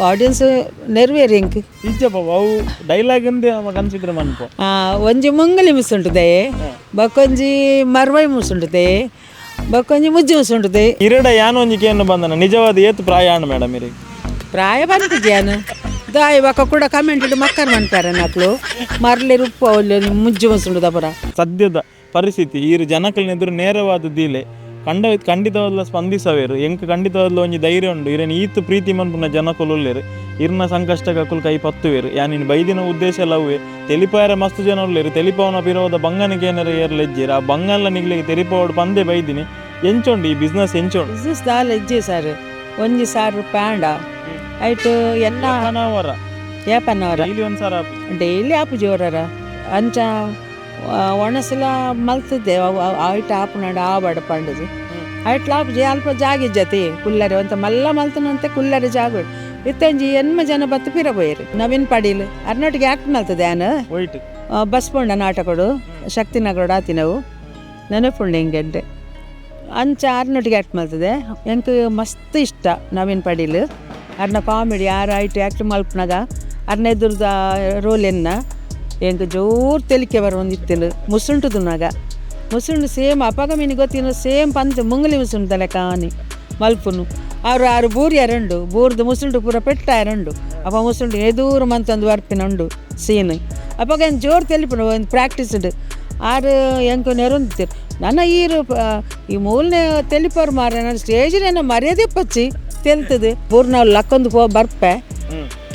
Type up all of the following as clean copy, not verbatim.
Audience ನೆರವೇರಿಂಕ್ ಇಜ್ಜಪ್ಪ, ಅವು dialogue ಅಂದೆ ಅವ ಕನ್ಸಿಡರ್ ಮನ್ಪು. ಒಂಜಿ ಮುಂಗಲಿ ಮುಸುಂಟುದೆ, ಬೊಕೊಂಜಿ ಮರ್ವೈ ಮುಸುಂಟುದೆ, ಬೊಕೊಂಜಿ ಮುಜ್ಜಿ ಮುಸುಂಟುದೆ. ಇರಡ ಯಾನ್ ಒಂಜಿ ಕೇನು ಬಂದನ, ನಿಜವಾದ ಏತ್ ಪ್ರಾಯ ಆಂಡ್ ಮೇಡಮ್ ಇರಿ? ಪ್ರಾಯ ಬಂತಿದ್ಯಾನು ದಾಯಿ ಬೊಕ ಕೂಡ ಕಮೆಂಟ್ ಮಕ್ಕರ್ ಮನ್ಪಾರ ನಕ್ಲು ಮರ್ಲೆ ರುಪ್ಪು ಅವಲ್ಲಿ ಮುಜ್ಜಿ ಮುಸುಂಟುದ ಪುರ. ಸದ್ಯದ ಪರಿಸ್ಥಿತಿ ಈರು ಜನಕಲ್ನ ಎದುರು ನೇರವಾದ ದೀಲೆ ಕಂಡ ಖಂಡಿತವಾದ್ಲ ಸ್ಪಂದಿಸವೇರು. ಎಂಕ್ ಖಂಡಿತವಾದ್ಲ ಒಂಜಿ ಧೈರ್ಯ ಉಂಡು, ಇರೇನು ಈತ್ ಪ್ರೀತಿ ಮನ್ಪುನ ಜನಕುಲು ಉಲ್ಲೆರ್, ಇರ್ನ ಸಂಕಷ್ಟಕ್ಕೆ ಅಕುಲು ಕೈ ಪತ್ತುವೆರು. ಯಾನಿನ್ ಬೈದಿನ ಉದ್ದೇಶ ಲವ್ವೆ ತೆಲಿಪಾಯರ ಮಸ್ತ್ ಜನ ಉಲ್ಲೆರ್, ತೆಲಿಪಾವನ ಪಿರೋದ ಬಂಗನಿಗೆ ಏನಾರ ಏರ್ಲೆಜ್ಜೇರು, ಆ ಬಂಗನ್ಲ ನಿಗ್ಲಿಗೆ ತೆಲಿಪಾವಡು ಪಂದೆ ಬೈದಿನಿ. ಎಂಚೊಂಡು ಈ ಬಿಸ್ನೆಸ್ ಎಂಚೊಂಡು? ಬಿಸ್ನೆಸ್ ದಾಲ ಇಜ್ಜೆ ಸರ್, ಒಂಜಿ ಸಾರು ಪ್ಯಾಂಡ ಐಟ್ ಎನ್ನ ಅವರ ಏಪನ್ನವರ. ಡೈಲಿ ಒಂದ್ಸಾರ? ಡೈಲಿ ಆಪು ಜೋರರ ಅಂಚ ಒಣಸಲ ಮಲ್ತದೆ ಐಟ್ ಆಪುನಂಡ ಆವಡ ಪಂಡದು ಐಟ್ಲ ಆಪುಜಿ. ಅಲ್ಪ ಜಾಗಿ ಜತಿ ಕುಲ್ಲರೆ ಒಂತ ಮಲ್ಲ ಮಲ್ತನಂತೆ ಕುಲ್ಲರೆ ಜಾಗ ಇತ್ತಂಜಿ ಎನ್ಮ ಜನ ಬತ್ತು ಪಿರ ಪೋಯೆರ್. ನವೀನ್ ಪಡೀಲ್ ಅರ್ನೋಟಿಗೆ ಆಕ್ಟ್ ಮಲ್ತದೆ ಆನ್. ವೈಟ್. ಬಸ್ ಪೋಂಡ ನಾಟಕಡು ಶಕ್ತಿನಗರೋಡು ಆತಿನವು ನೆನಪುಂಡು ಹಿಂಗೆಂಟೆ ಅಂಚ ಆರ್ನೊಟ್ಟಿಗೆ ಆ್ಯಕ್ಟ್ ಮಲ್ತದೆ. ಎಂಕ್ ಮಸ್ತ್ ಇಷ್ಟ ನವೀನ್ ಪಡೀಲ್ ಅರ್ನ ಕಾಮಿಡಿ. ಆರ್ ಐಟ್ ಆ್ಯಕ್ಟ್ ಮಲ್ಪುನಗ ಅರ್ನ ಎದುರ್ದ ರೋಲ್ ಎನ್ನ ಎಂಕ್ ಜೋರು ತೆಲಿಕೆ ಬರೋಂದಿತ್ತಿಂಡು. ಮುಸುಂಟುದುನಾಗ ಮುಸುಂಡು ಸೇಮ್ ಅಪಗ ಮಿನಿ ಗೊತ್ತಿನ ಸೇಮ್ ಪಂತ್ ಮುಂಗಲಿ ಮುಸುಂಟು ಲೆಕ್ಕ ಆನಿ ಮಲ್ಪುನು. ಆರು ಆರು ಬೂರಿಯರುಂಡು, ಬೂರ್ದು ಮುಸುಂಡು ಪೂರ ಪೆಟ್ಟಾಯರುಂಡು. ಅಪ್ಪ ಮುಸುಂಡು ಎದೂರು ಮಂತೊಂದು ಬರ್ಪಿನ ಉಂಡು ಸೀನ್. ಅಪಗ ಏನು ಜೋರು ತೆಲಿಪುನು ಒಂದು ಪ್ರಾಕ್ಟೀಸ್ಡ್ ಆರು ಎಂಕು ನೆರೊಂದಿತ್ತೆರ್. ನನ ಈರು ಈ ಮೂಲನೆ ತೆಲಿಪೋರು ಮಾರ, ನನ್ನ ಸ್ಟೇಜಿನ ಮರ್ಯಾದೆ ಪಚ್ಚಿ ತೆಲ್ತದೆ. ಪೂರ್ಣ ಲಕ್ಕೊಂದು ಪೋ ಬರ್ಪೆ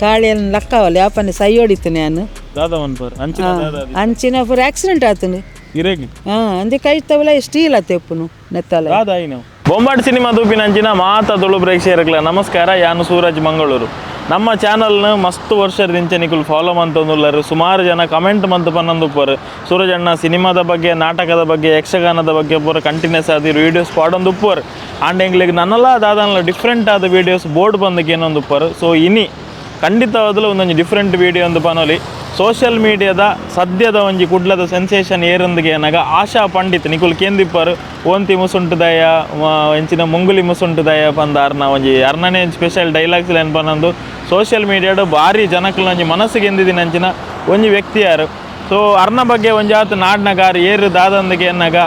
ಕಾಳಿಯನ್ನು ಲಕ್ಕವಲ್ಲ ಯಾಪನೆ ಸೈ ಹೊಡಿತು ನಾನು. ದಾದಾ ಮನ್ಪರ್ ಅಂಚಿನ ದಾದಾ? ಅಂಚಿನ ಪೂರ ಆಕ್ಸಿಡೆಂಟ್ ಆತನು. ಇರೇಗಿ? ಹಾಂ, ಅಂದೆ ಕೈ ತವಲ ಸ್ಟೀಲ್ ಆತೆ ಉಪ್ಪುನು ನೆತ್ತಲ. ದಾದಾ ಆಯಿನವು? ಬೊಂಬಾಟ್ ಸಿನಿಮಾ ತೂಪಿನಂಚಿನ ಮಾತ ತುಳು ಪ್ರೇಕ್ಷಕರುಗಳ ನಮಸ್ಕಾರ. ಯಾನು ಸೂರಜ್ ಮಂಗಳೂರು. ನಮ್ಮ ಚಾನಲ್ನ ಮಸ್ತ್ ವರ್ಷದಿಂಚ ನಿಕುಲು ಫಾಲೋ ಮಂತೊಂದುಲ್ಲರು. ಸುಮಾರು ಜನ ಕಮೆಂಟ್ ಮಂತ್ ಪನ್ನೊಂದುಪ್ಪರು, ಸೂರಜ್ ಅಣ್ಣ ಸಿನಿಮಾದ ಬಗ್ಗೆ, ನಾಟಕದ ಬಗ್ಗೆ, ಯಕ್ಷಗಾನದ ಬಗ್ಗೆ ಪೂರ ಕಂಟಿನ್ಯೂಸ್ ಆದಿ ವೀಡಿಯೋಸ್ ಪಾಡೊಂದುಪ್ಪರು. ಆಂಡ್ ಎಂಗ್ಲಿಗ್ ನನ್ನಲ ದಾದಾನ್ಲ ಡಿಫ್ರೆಂಟ್ ಆದ ವೀಡಿಯೋಸ್ ಬೋರ್ಡ್ ಬಂದಕ್ಕೆ ಏನೊಂದುಪ್ಪರು. ಸೊ ಇನಿ ಖಂಡಿತವಾದಲೂ ಒಂದೊಂಜಿ ಡಿಫ್ರೆಂಟ್ ವೀಡಿಯೋ ಒಂದು ಪನೊಲಿ. ಸೋಷಿಯಲ್ ಮೀಡಿಯಾದ ಸದ್ಯದ ಒಂಜಿ ಕುಡ್ಲದ ಸೆನ್ಸೇಷನ್ ಏರೊಂದಿಗೆ ಏನಾಗ ಆಶಾ ಪಂಡಿತ್. ನಿಕುಲು ಕೇಂದಿಪ್ಪರು, ಓಂತಿ ಮುಸುಂಟುದಯ, ಎಂಚಿನ ಮುಂಗುಲಿ ಮುಸುಂಟುದಯ ಪಂದ ಅರ್ನ ಒಂಜಿ ಅರ್ನನೇ ಸ್ಪೆಷಲ್ ಡೈಲಾಗ್ಸ್ ಏನ್ ಪನ್ನೊಂದು ಸೋಷಿಯಲ್ ಮೀಡಿಯಾಡು ಭಾರಿ ಜನಕ್ಲ ಒಂಜಿ ಮನಸ್ಸಿಗೆ ಎಂದಿದಿನ ಅಂಚಿನ ಒಂಜಿ ವ್ಯಕ್ತಿ ಯಾರು. ಸೊ ಅರ್ನ ಬಗ್ಗೆ ಒಂಜಿ ಆತು ನಾಡ್ನಗಾರ್ ಏರು ದಾದಂದಿಗೆ ಎನ್ನಾಗ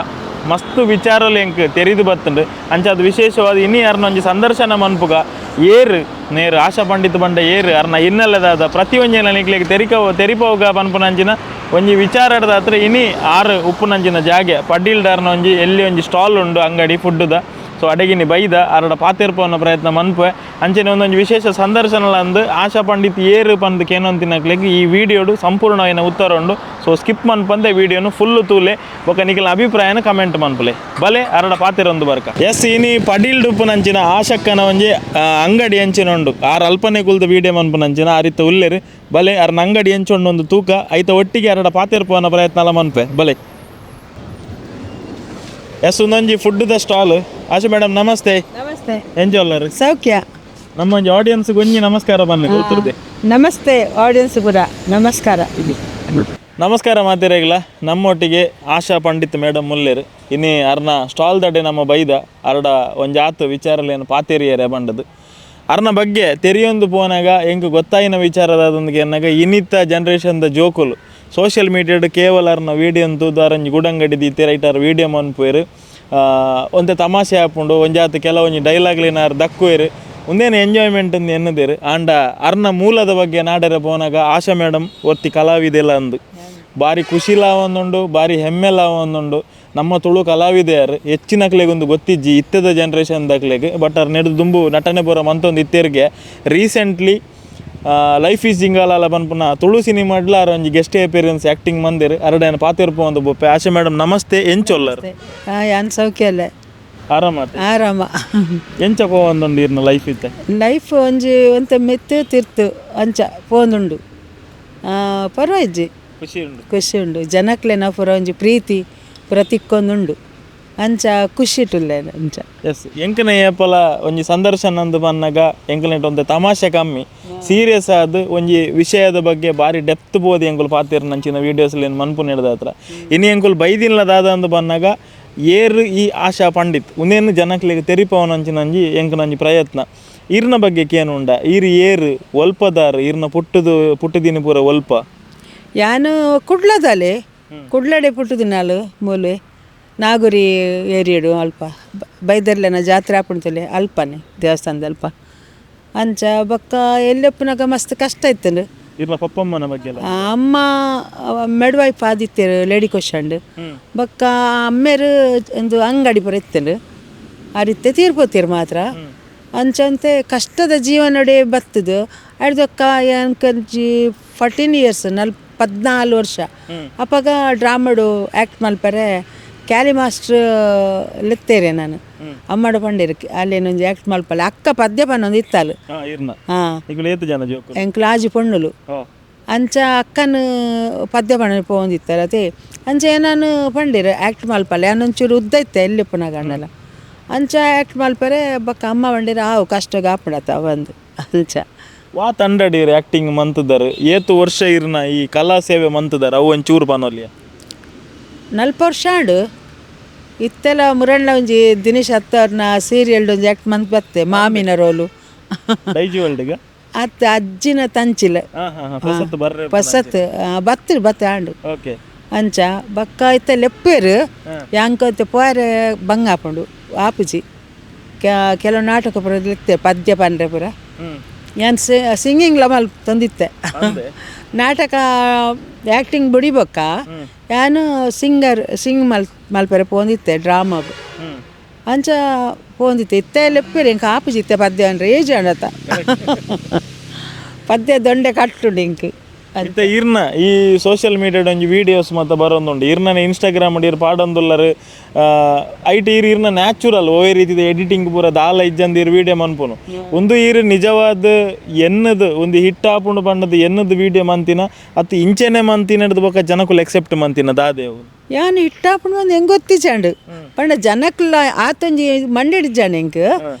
ಮಸ್ತ್ ವಿಚಾರಲು ಎಂಕ್ ತೆರಿದು ಬತ್ತುಂಡು. ಅಂಚ ಅದು ವಿಶೇಷವಾದ ಇನಿ ಅರ್ನ ಒಂಜಿ ಸಂದರ್ಶನ ಮನ್ಪುಗ. ಏರು ನೇರು ಆಶಾ ಪಂಡಿತ್ ಬಂಡ ಏರು, ಅರ್ನ ಇನ್ನಲ್ಲದಾದ ಪ್ರತಿಯೊಂಜಿನ ನಿಕ್ಲೆಗ್ ತೆರಿಕ ತೆರಿಪೋಗ ಪನ್ಪುನಂಚಿನ ಒಂಜಿ ವಿಚಾರದ ಹತ್ರ ಇನಿ ಆರು ಉಪ್ಪುನಂಚಿನ ಜಾಗೆ ಪಡ್ಡಿಲ್ದಾರ್ನ ಒಂಜಿ ಎಲ್ಲಿ ಒಂಜಿ ಸ್ಟಾಲ್ ಉಂಡು ಅಂಗಡಿ ಫುಡ್ಡುದ. ಸೊ ಅಡಗಿನಿ ಬೈದ ಅರಡ ಪಾತೆರ್ಪವನ ಪ್ರಯತ್ನ ಮನ್ಪೆ. ಅಂಚನೆ ಒಂದೊಂಜಿ ವಿಶೇಷ ಸಂದರ್ಶನ ಅಂದು ಆಶಾ ಪಂಡಿತ್ ಏರು ಪಂದ್ ಕೇನೊಂತಿನಕ್ಲೆಗ್ ಈ ವಿಡಿಯೋಡು ಸಂಪೂರ್ಣವಾಯಿನ ಉತ್ತರ ಉಂಡು. ಸೊ ಸ್ಕಿಪ್ ಮನ್ಪಂದೆ ವಿಡಿಯೋನು ಫುಲ್ ತೂಲೆ, ಬೊಕ ನಿಕಲ್ನ ಅಭಿಪ್ರಾಯನ ಕಮೆಂಟ್ ಮನ್ಪುಲೆ. ಬಲೆ ಅರಡ ಪಾತೆರೊಂದು ಬರ್ಕ. ಎಸ್, ಇನಿ ಪಡೀಲ್ ಡುಪ್ಪುನಂಚಿನ ಆಶಕ್ಕನ ಒಂಜಿ ಅಂಗಡಿ ಅಂಚಿನ ಉಂಡು. ಆರ್ ಅಲ್ಪನೆ ಕುಲ್ದು ವಿಡಿಯೋ ಮನ್ಪುನಂಚಿನ ಆರಿತ್ತ ಉಲ್ಲೆರ್. ಬಲೆ ಅರ್ನ ಅಂಗಡಿ ಎಂಚುಂಡು ಒಂದು ತೂಕ, ಐತ ಒಟ್ಟಿಗೆ ಅರಡ ಪಾತೆರ್ಪವನ ಪ್ರಯತ್ನ ಅಲ ಮನ್ಪೆ. ಬಲೆ. ಎಸ್, ಒಂದೊಂಜಿ ಫುಡ್ದ ಸ್ಟಾಲ್. ಆಶಾ ಮೇಡಮ್, ನಮಸ್ತೆ. ನಮಸ್ತೆ. ಎಂಜೋಲ್ಲರ್? ಸೌಖ್ಯ. ನಮ್ಮ ಒಂಜಿ ಆಡಿಯನ್ಸ್ ಒಂಜಿ ನಮಸ್ಕಾರ ಬನ್ನಿ ಗೊತ್ತಿರದೆ. ನಮಸ್ತೆ, ಆಡಿಯನ್ಸ್ ಪೂರ ನಮಸ್ಕಾರ. ನಮಸ್ಕಾರ ಮಾತಿರೇಗ್ಲ. ನಮ್ಮೊಟ್ಟಿಗೆ ಆಶಾ ಪಂಡಿತ್ ಮೇಡಮ್ ಮುಲ್ಲೇರು. ಇನಿ ಅರ್ನ ಸ್ಟಾಲ್ ದಡೆ ನಮ್ಮ ಬೈದ ಅರಡ ಒಂಜಾತು ವಿಚಾರಲೇನು ಪಾತೇರಿಯರೆ ಬಂಡದು. ಅರ್ನ ಬಗ್ಗೆ ತೆರಿಯೊಂದು ಪೋನಾಗ ಎಂಕ್ ಗೊತ್ತಾಯಿನ ವಿಚಾರದಾದೊಂದಿಗೆ ಎನ್ನಾಗ, ಇನಿತ ಜನ್ರೇಷನ್ದ ಜೋಕುಲು ಸೋಷಿಯಲ್ ಮೀಡಿಯಾಡ್ ಕೇವಲ ಅರ್ನ ವೀಡಿಯೋ ತೂದು ಅರಂಜಿ ಗುಡಂಗಡಿ ದೀತೆ ರೈಟರ್ ವೀಡಿಯೋ ಮನ್ಪುವೆರು. ಒಂತೆ ತಮಾಷೆ ಆಪುಂಡು. ಒಂಜಾತ್ ಕೆಲವೊಂಜಿ ಡೈಲಾಗ್ಲಿನ ಅರ್ ದಕ್ಕುವೆರು. ಉಂದೇನು ಎಂಜಾಯ್ಮೆಂಟ್ ಅಂದ್ ಎನ್ನುದೇರು. ಆಂಡ ಅರ್ನ ಮೂಲದ ಬಗ್ಗೆ ನಾಡರೆ ಪೋನಾಗ ಆಶಾ ಮೇಡಮ್ ಒತ್ತಿ ಕಲಾವಿದೆಲ್ಲ ಅಂದು ಬಾರಿ ಖುಷಿಲಾ ಒಂದುಂಡು, ಬಾರಿ ಹೆಮ್ಮೆಲಾ ಒಂದುಂಡು. ನಮ್ಮ ತುಳು ಕಲಾವಿದೆಯರು ಹೆಚ್ಚಿನಕ್ಲೆಗ್ ಒಂದು ಗೊತ್ತಿಜ್ಜಿ ಇತ್ತದ ಜನ್ರೇಷನ್ ದಕ್ಲೆಗ್. ಬಟ್ ಅರ್ ನೆಡು ದುಂಬು ನಟನೆ ಪೂರ ಮಂತೊಂದು ಇತ್ತೆರ್ಗೆ. Recently life is ಜಿಂಗಾಲಾಲ ಪನ್ಪುನ ತುಳು ಸಿನಿಮಾಡ್ಲ ಅರ್ ಒಂಜಿ guest appearance acting ಮಂದಿರ್. ಅರಡೇನ ಪಾತೆರ್ಪು ಒಂದು ಬೊಪ್ಪೆ. ಆಶಾ ಮೇಡಮ್, ನಮಸ್ತೆ, ಎಂಚೊಲ್ಲರ್? ಹಾಂ, ಯಾನ್ ಸೌಖ್ಯ ಅಲ್ಲ. ಆರಾಮ? ಆರಾಮ. ಎಂಚ ಪೋವೊಂದುಂಡು ಇರ್ನ ಲೈಫ್ ಇತ್ತೆ? ಲೈಫ್ ಒಂಜಿ ಒಂತೆ ಮೆತ್ತು ತಿರ್ತು ಅಂಚ ಪೋಂದುಂಡು, ಪರ್ವಾಯಿಜ್ಜಿ. ಖುಷಿ ಉಂಡು? ಖುಷಿ ಉಂಡು. ಜನಕ್ಲೆನ ಪೂರ ಒಂಜಿ ಪ್ರೀತಿ ಪೂರ ತಿಕ್ಕೊಂದುಂಡು, ಅಂಚ ಖುಷಿ ಇಟ್ಟುಲ್ಲೆ ಅಂಚ. ಎಸ್, ಎಂಕನ ಏಪಲ ಒಂಜಿ ಸಂದರ್ಶನ ಅಂದ್ ಪನ್ನಗ ಎಂಕಲ್ನೆಟ್ ಒಂತೆ ತಮಾಷೆ ಕಮ್ಮಿ, ಸೀರಿಯಸ್ ಆದ್ ಒಂಜಿ ವಿಷಯದ ಬಗ್ಗೆ ಬಾರಿ ಡೆಪ್ತ್ ಬೋದು ಎಂಕುಲು ಪಾತೆರ್ನಂಚಿನ ವೀಡಿಯೋಸ್ ಏನ್ ಮನ್ಪು ನೆಡ್ದ ಹತ್ರ. ಇನಿ ಎಂಕುಲು ಬೈದಿನ್ಲ ದಾದ ಅಂದ್ ಪನ್ನಗ, ಏರ್ ಈ ಆಶಾ ಪಂಡಿತ್ ಉಂದೇನು ಜನಕ್ಲೆಗ್ ತೆರಿಪವನಂಚಿನ ಒಂಜಿ ಎಂಕನೊಂಜಿ ಪ್ರಯತ್ನ. ಇರ್ನ ಬಗ್ಗೆ ಕೇನುಂಡ ಈರ್ ಏರು ಒಲ್ಪದಾರ್ ಇರ್ನ ಪುಟ್ಟುದು ಪುಟ್ಟುದಿನ ಪೂರ ಒಲ್ಪ ಯಾನು ಕುಡ್ಲದಾಲೆ ಕುಡ್ಲಡೆ ಪುಟ್ಟುದಿನಾಲು ಮೂಲೆ ನಾಗುರಿ ಏರಿಯಡು ಅಲ್ಪ ಬೈದರ್ಲೆನ ಜಾತ್ರೆ ಆಪುಂತಲೆ ಅಲ್ಪನೆ ದೇವಸ್ಥಾನದ ಅಲ್ಪ ಅಂಚ ಬೊಕ್ಕ ಎಲ್ಲೆಪ್ಪುನಾಗ ಮಸ್ತ್ ಕಷ್ಟ ಇತ್ತಂಡು ಇರ್ನ ಪಪ್ಪಮ್ಮನ ಬಗ್ಗೆ ಎಲ್ಲ ಅಮ್ಮ ಮೆಡ್ವೈಫ್ ಆದಿತ್ತೇರು ಲೇಡಿ ಕ್ವಶಂಡ್ ಬೊಕ್ಕ ಅಮ್ಮೇರು ಒಂದು ಅಂಗಡಿ ಪೂರ ಇತ್ತಂಡು ಅರಿತ್ತೆ ತೀರ್ಪೋತೀರು ಮಾತ್ರ ಅಂಚಂತೆ ಕಷ್ಟದ ಜೀವನಡೆ ಬತ್ತದು ಅಡ್ದೊಕ್ಕ ಎಂಕಂಜಿ 14 ಇಯರ್ಸ್ 14 ವರ್ಷ ಅಪ್ಪಗ ಡ್ರಾಮಡು ಆ್ಯಕ್ಟ್ ಮಲ್ಪರೆ ಕ್ಯಾಲಿ ಮಾಸ್ಟ್ರ್ ಲೆತ್ತೇರೆ ನಾನು ಅಮ್ಮಡ ಪಂಡೇರು ಅಲ್ಲೇನೊಂಜಿ ಆ್ಯಕ್ಟ್ ಮಲ್ಪಲ್ಲ ಅಕ್ಕ ಪದ್ಯ ಪನ್ನೊಂದು ಇತ್ತಲು ಹಾ ಇರ್ನ ಹಾಂ ಈಗ ಏತು ಜನ ಜೋಕು ಎಂಕ್ಲು ಆಜಿ ಪೊಣ್ಣುಲು ಓ ಅಂಚ ಅಕ್ಕನ ಪದ್ಯ ಪಣ ಪೋಂದಿತ್ತಾರೆ ಅದೇ ಅಂಚ ನಾನು ಪಂಡಿರು ಆ್ಯಕ್ಟ್ ಮಲ್ಪಲ್ಲ ಒಂಚೂರು ಉದ್ದ ಇತ್ತೆ ಎಲ್ಲಿ ಪುನಗಣ್ಣಲ್ಲ ಅಂಚ ಆ್ಯಕ್ಟ್ ಮಲ್ಪರೆ ಬೊಕ್ಕ ಅಮ್ಮ ಬಂಡಿರ ಆವು ಕಷ್ಟಗ ಆಪಡತ್ತ ಬಂದು ಅಂಚ ವಾ ತಂಡಡೀರ್ ಆ್ಯಕ್ಟಿಂಗ್ ಮಂತದಾರ್ ಏತು ವರ್ಷ ಇರ್ನ ಈ ಕಲಾ ಸೇವೆ ಮಂತದಾರ್ ಅವು ಒಂಚೂರು ಪನೊಲಿಯ ನಲ್ಪ ವರ್ಷ ಆಂಡು ಇತ್ತೆಲ್ಲ ಮುರಣ್ಣ ಒಂಜಿ ದಿನೇಶ್ ಅತ್ತವ್ರನ್ನ ಸೀರಿಯಲ್ ಒಂಜಿ ಆ್ಯಕ್ಟ್ ಮಂತ್ ಬತ್ತೆ ಮಾಮಿನ ರೋಲು ಡೈಜಿ ವರ್ಲ್ಡ್ಗ ಅತ್ತ ಅಜ್ಜಿನ ತಂಚಿಲ ಹಾ ಹಾ ಹಾ ಹೊಸತು ಬರ್ರೆ ಪಸತ್ ಬತ್ತಿರು ಬತ್ತೆ ಆಂಡು ಓಕೆ ಅಂಚ ಬೊಕ್ಕ ಇತ್ತೆ ಲೆಪ್ಪೇರು ಯಾಂಕಂತೆ ಪೋರೆ ಬಂಗ ಆಪುಂಡು ಆಪುಜಿ ಕೆಲವು ನಾಟಕ ಪೂರ ಲೆತ್ತೆ ಪದ್ಯ ಪನ್ರೆ ಪೂರ ಯಾನ್ ಸಿಂಗಿಂಗ್ಲ ಮಲ್ ತಂದಿತ್ತೆ ನಾಟಕ ಆ್ಯಕ್ಟಿಂಗ್ ಬುಡಿ ಬೊಕ್ಕ ಯಾನು ಸಿಂಗರ್ ಸಿಂಗ್ ಮಲ್ ಮಲ್ಪರೆ ಪೋಂದಿತ್ತೆ ಡ್ರಾಮಾ ಅಂಚ ಪೋಂದಿತ್ತೆ ಇತ್ತೆ ಲೆಪ್ಪೇರು ಇಂಕ ಆಪುಜಿ ಇತ್ತೆ ಪದ್ಯ ಅಂದ್ರೆ ಏಜ್ ಅಂಡತ ಪದ್ಯ ದೊಂಡೆ ಕಟ್ಟುಂಡು ಇಂಕ್ ಇತ್ತೆ ಇರ್ನ ಈ ಸೋಷಿಯಲ್ ಮೀಡಿಯಾಡ್ ಒಂಜಿ ವೀಡಿಯೋಸ್ ಮತ್ತೆ ಬರೋಂದುಂಡು ಇರ್ನ ಇನ್ಸ್ಟಾಗ್ರಾಮ್ ಇರ್ ಪಾಡೊಂದುಲ್ಲರು ಐಟ್ ಇರ್ ಇರ್ನ ನ್ಯಾಚುರಲ್ ಓವೇ ರೀತಿದ ಎಡಿಟಿಂಗ್ ಪೂರ ದಾಲ ಇಜ್ಜಂದು ಇರ್ ವೀಡಿಯೋ ಮನ್ಪುನು ಒಂದು ಇರ್ ನಿಜವಾದ ಎನ್ನದು ಒಂದು ಹಿಟ್ ಆಪುಂಡು ಬಣ್ಣದ ಎನ್ನದು ವೀಡಿಯೋ ಮಂತಿನ ಅತ್ತು ಇಂಚೆನೆ ಮಂತಿನ ಬೊಕ್ಕ ಜನಕುಲು ಎಕ್ಸೆಪ್ಟ್ ಮಂತಿನ ದಾದೇವು ಯಾನು ಇಟ್ಟಾಪುಂಡು ಒಂದು ಹೆಂಗೆ ಗೊತ್ತಿಚಾಂಡು ಪಂಡ ಜನಕ್ಲ ಆತೊಂಜಿ ಮಂಡಿಡ್ಜಾಣ ಎಂಕ್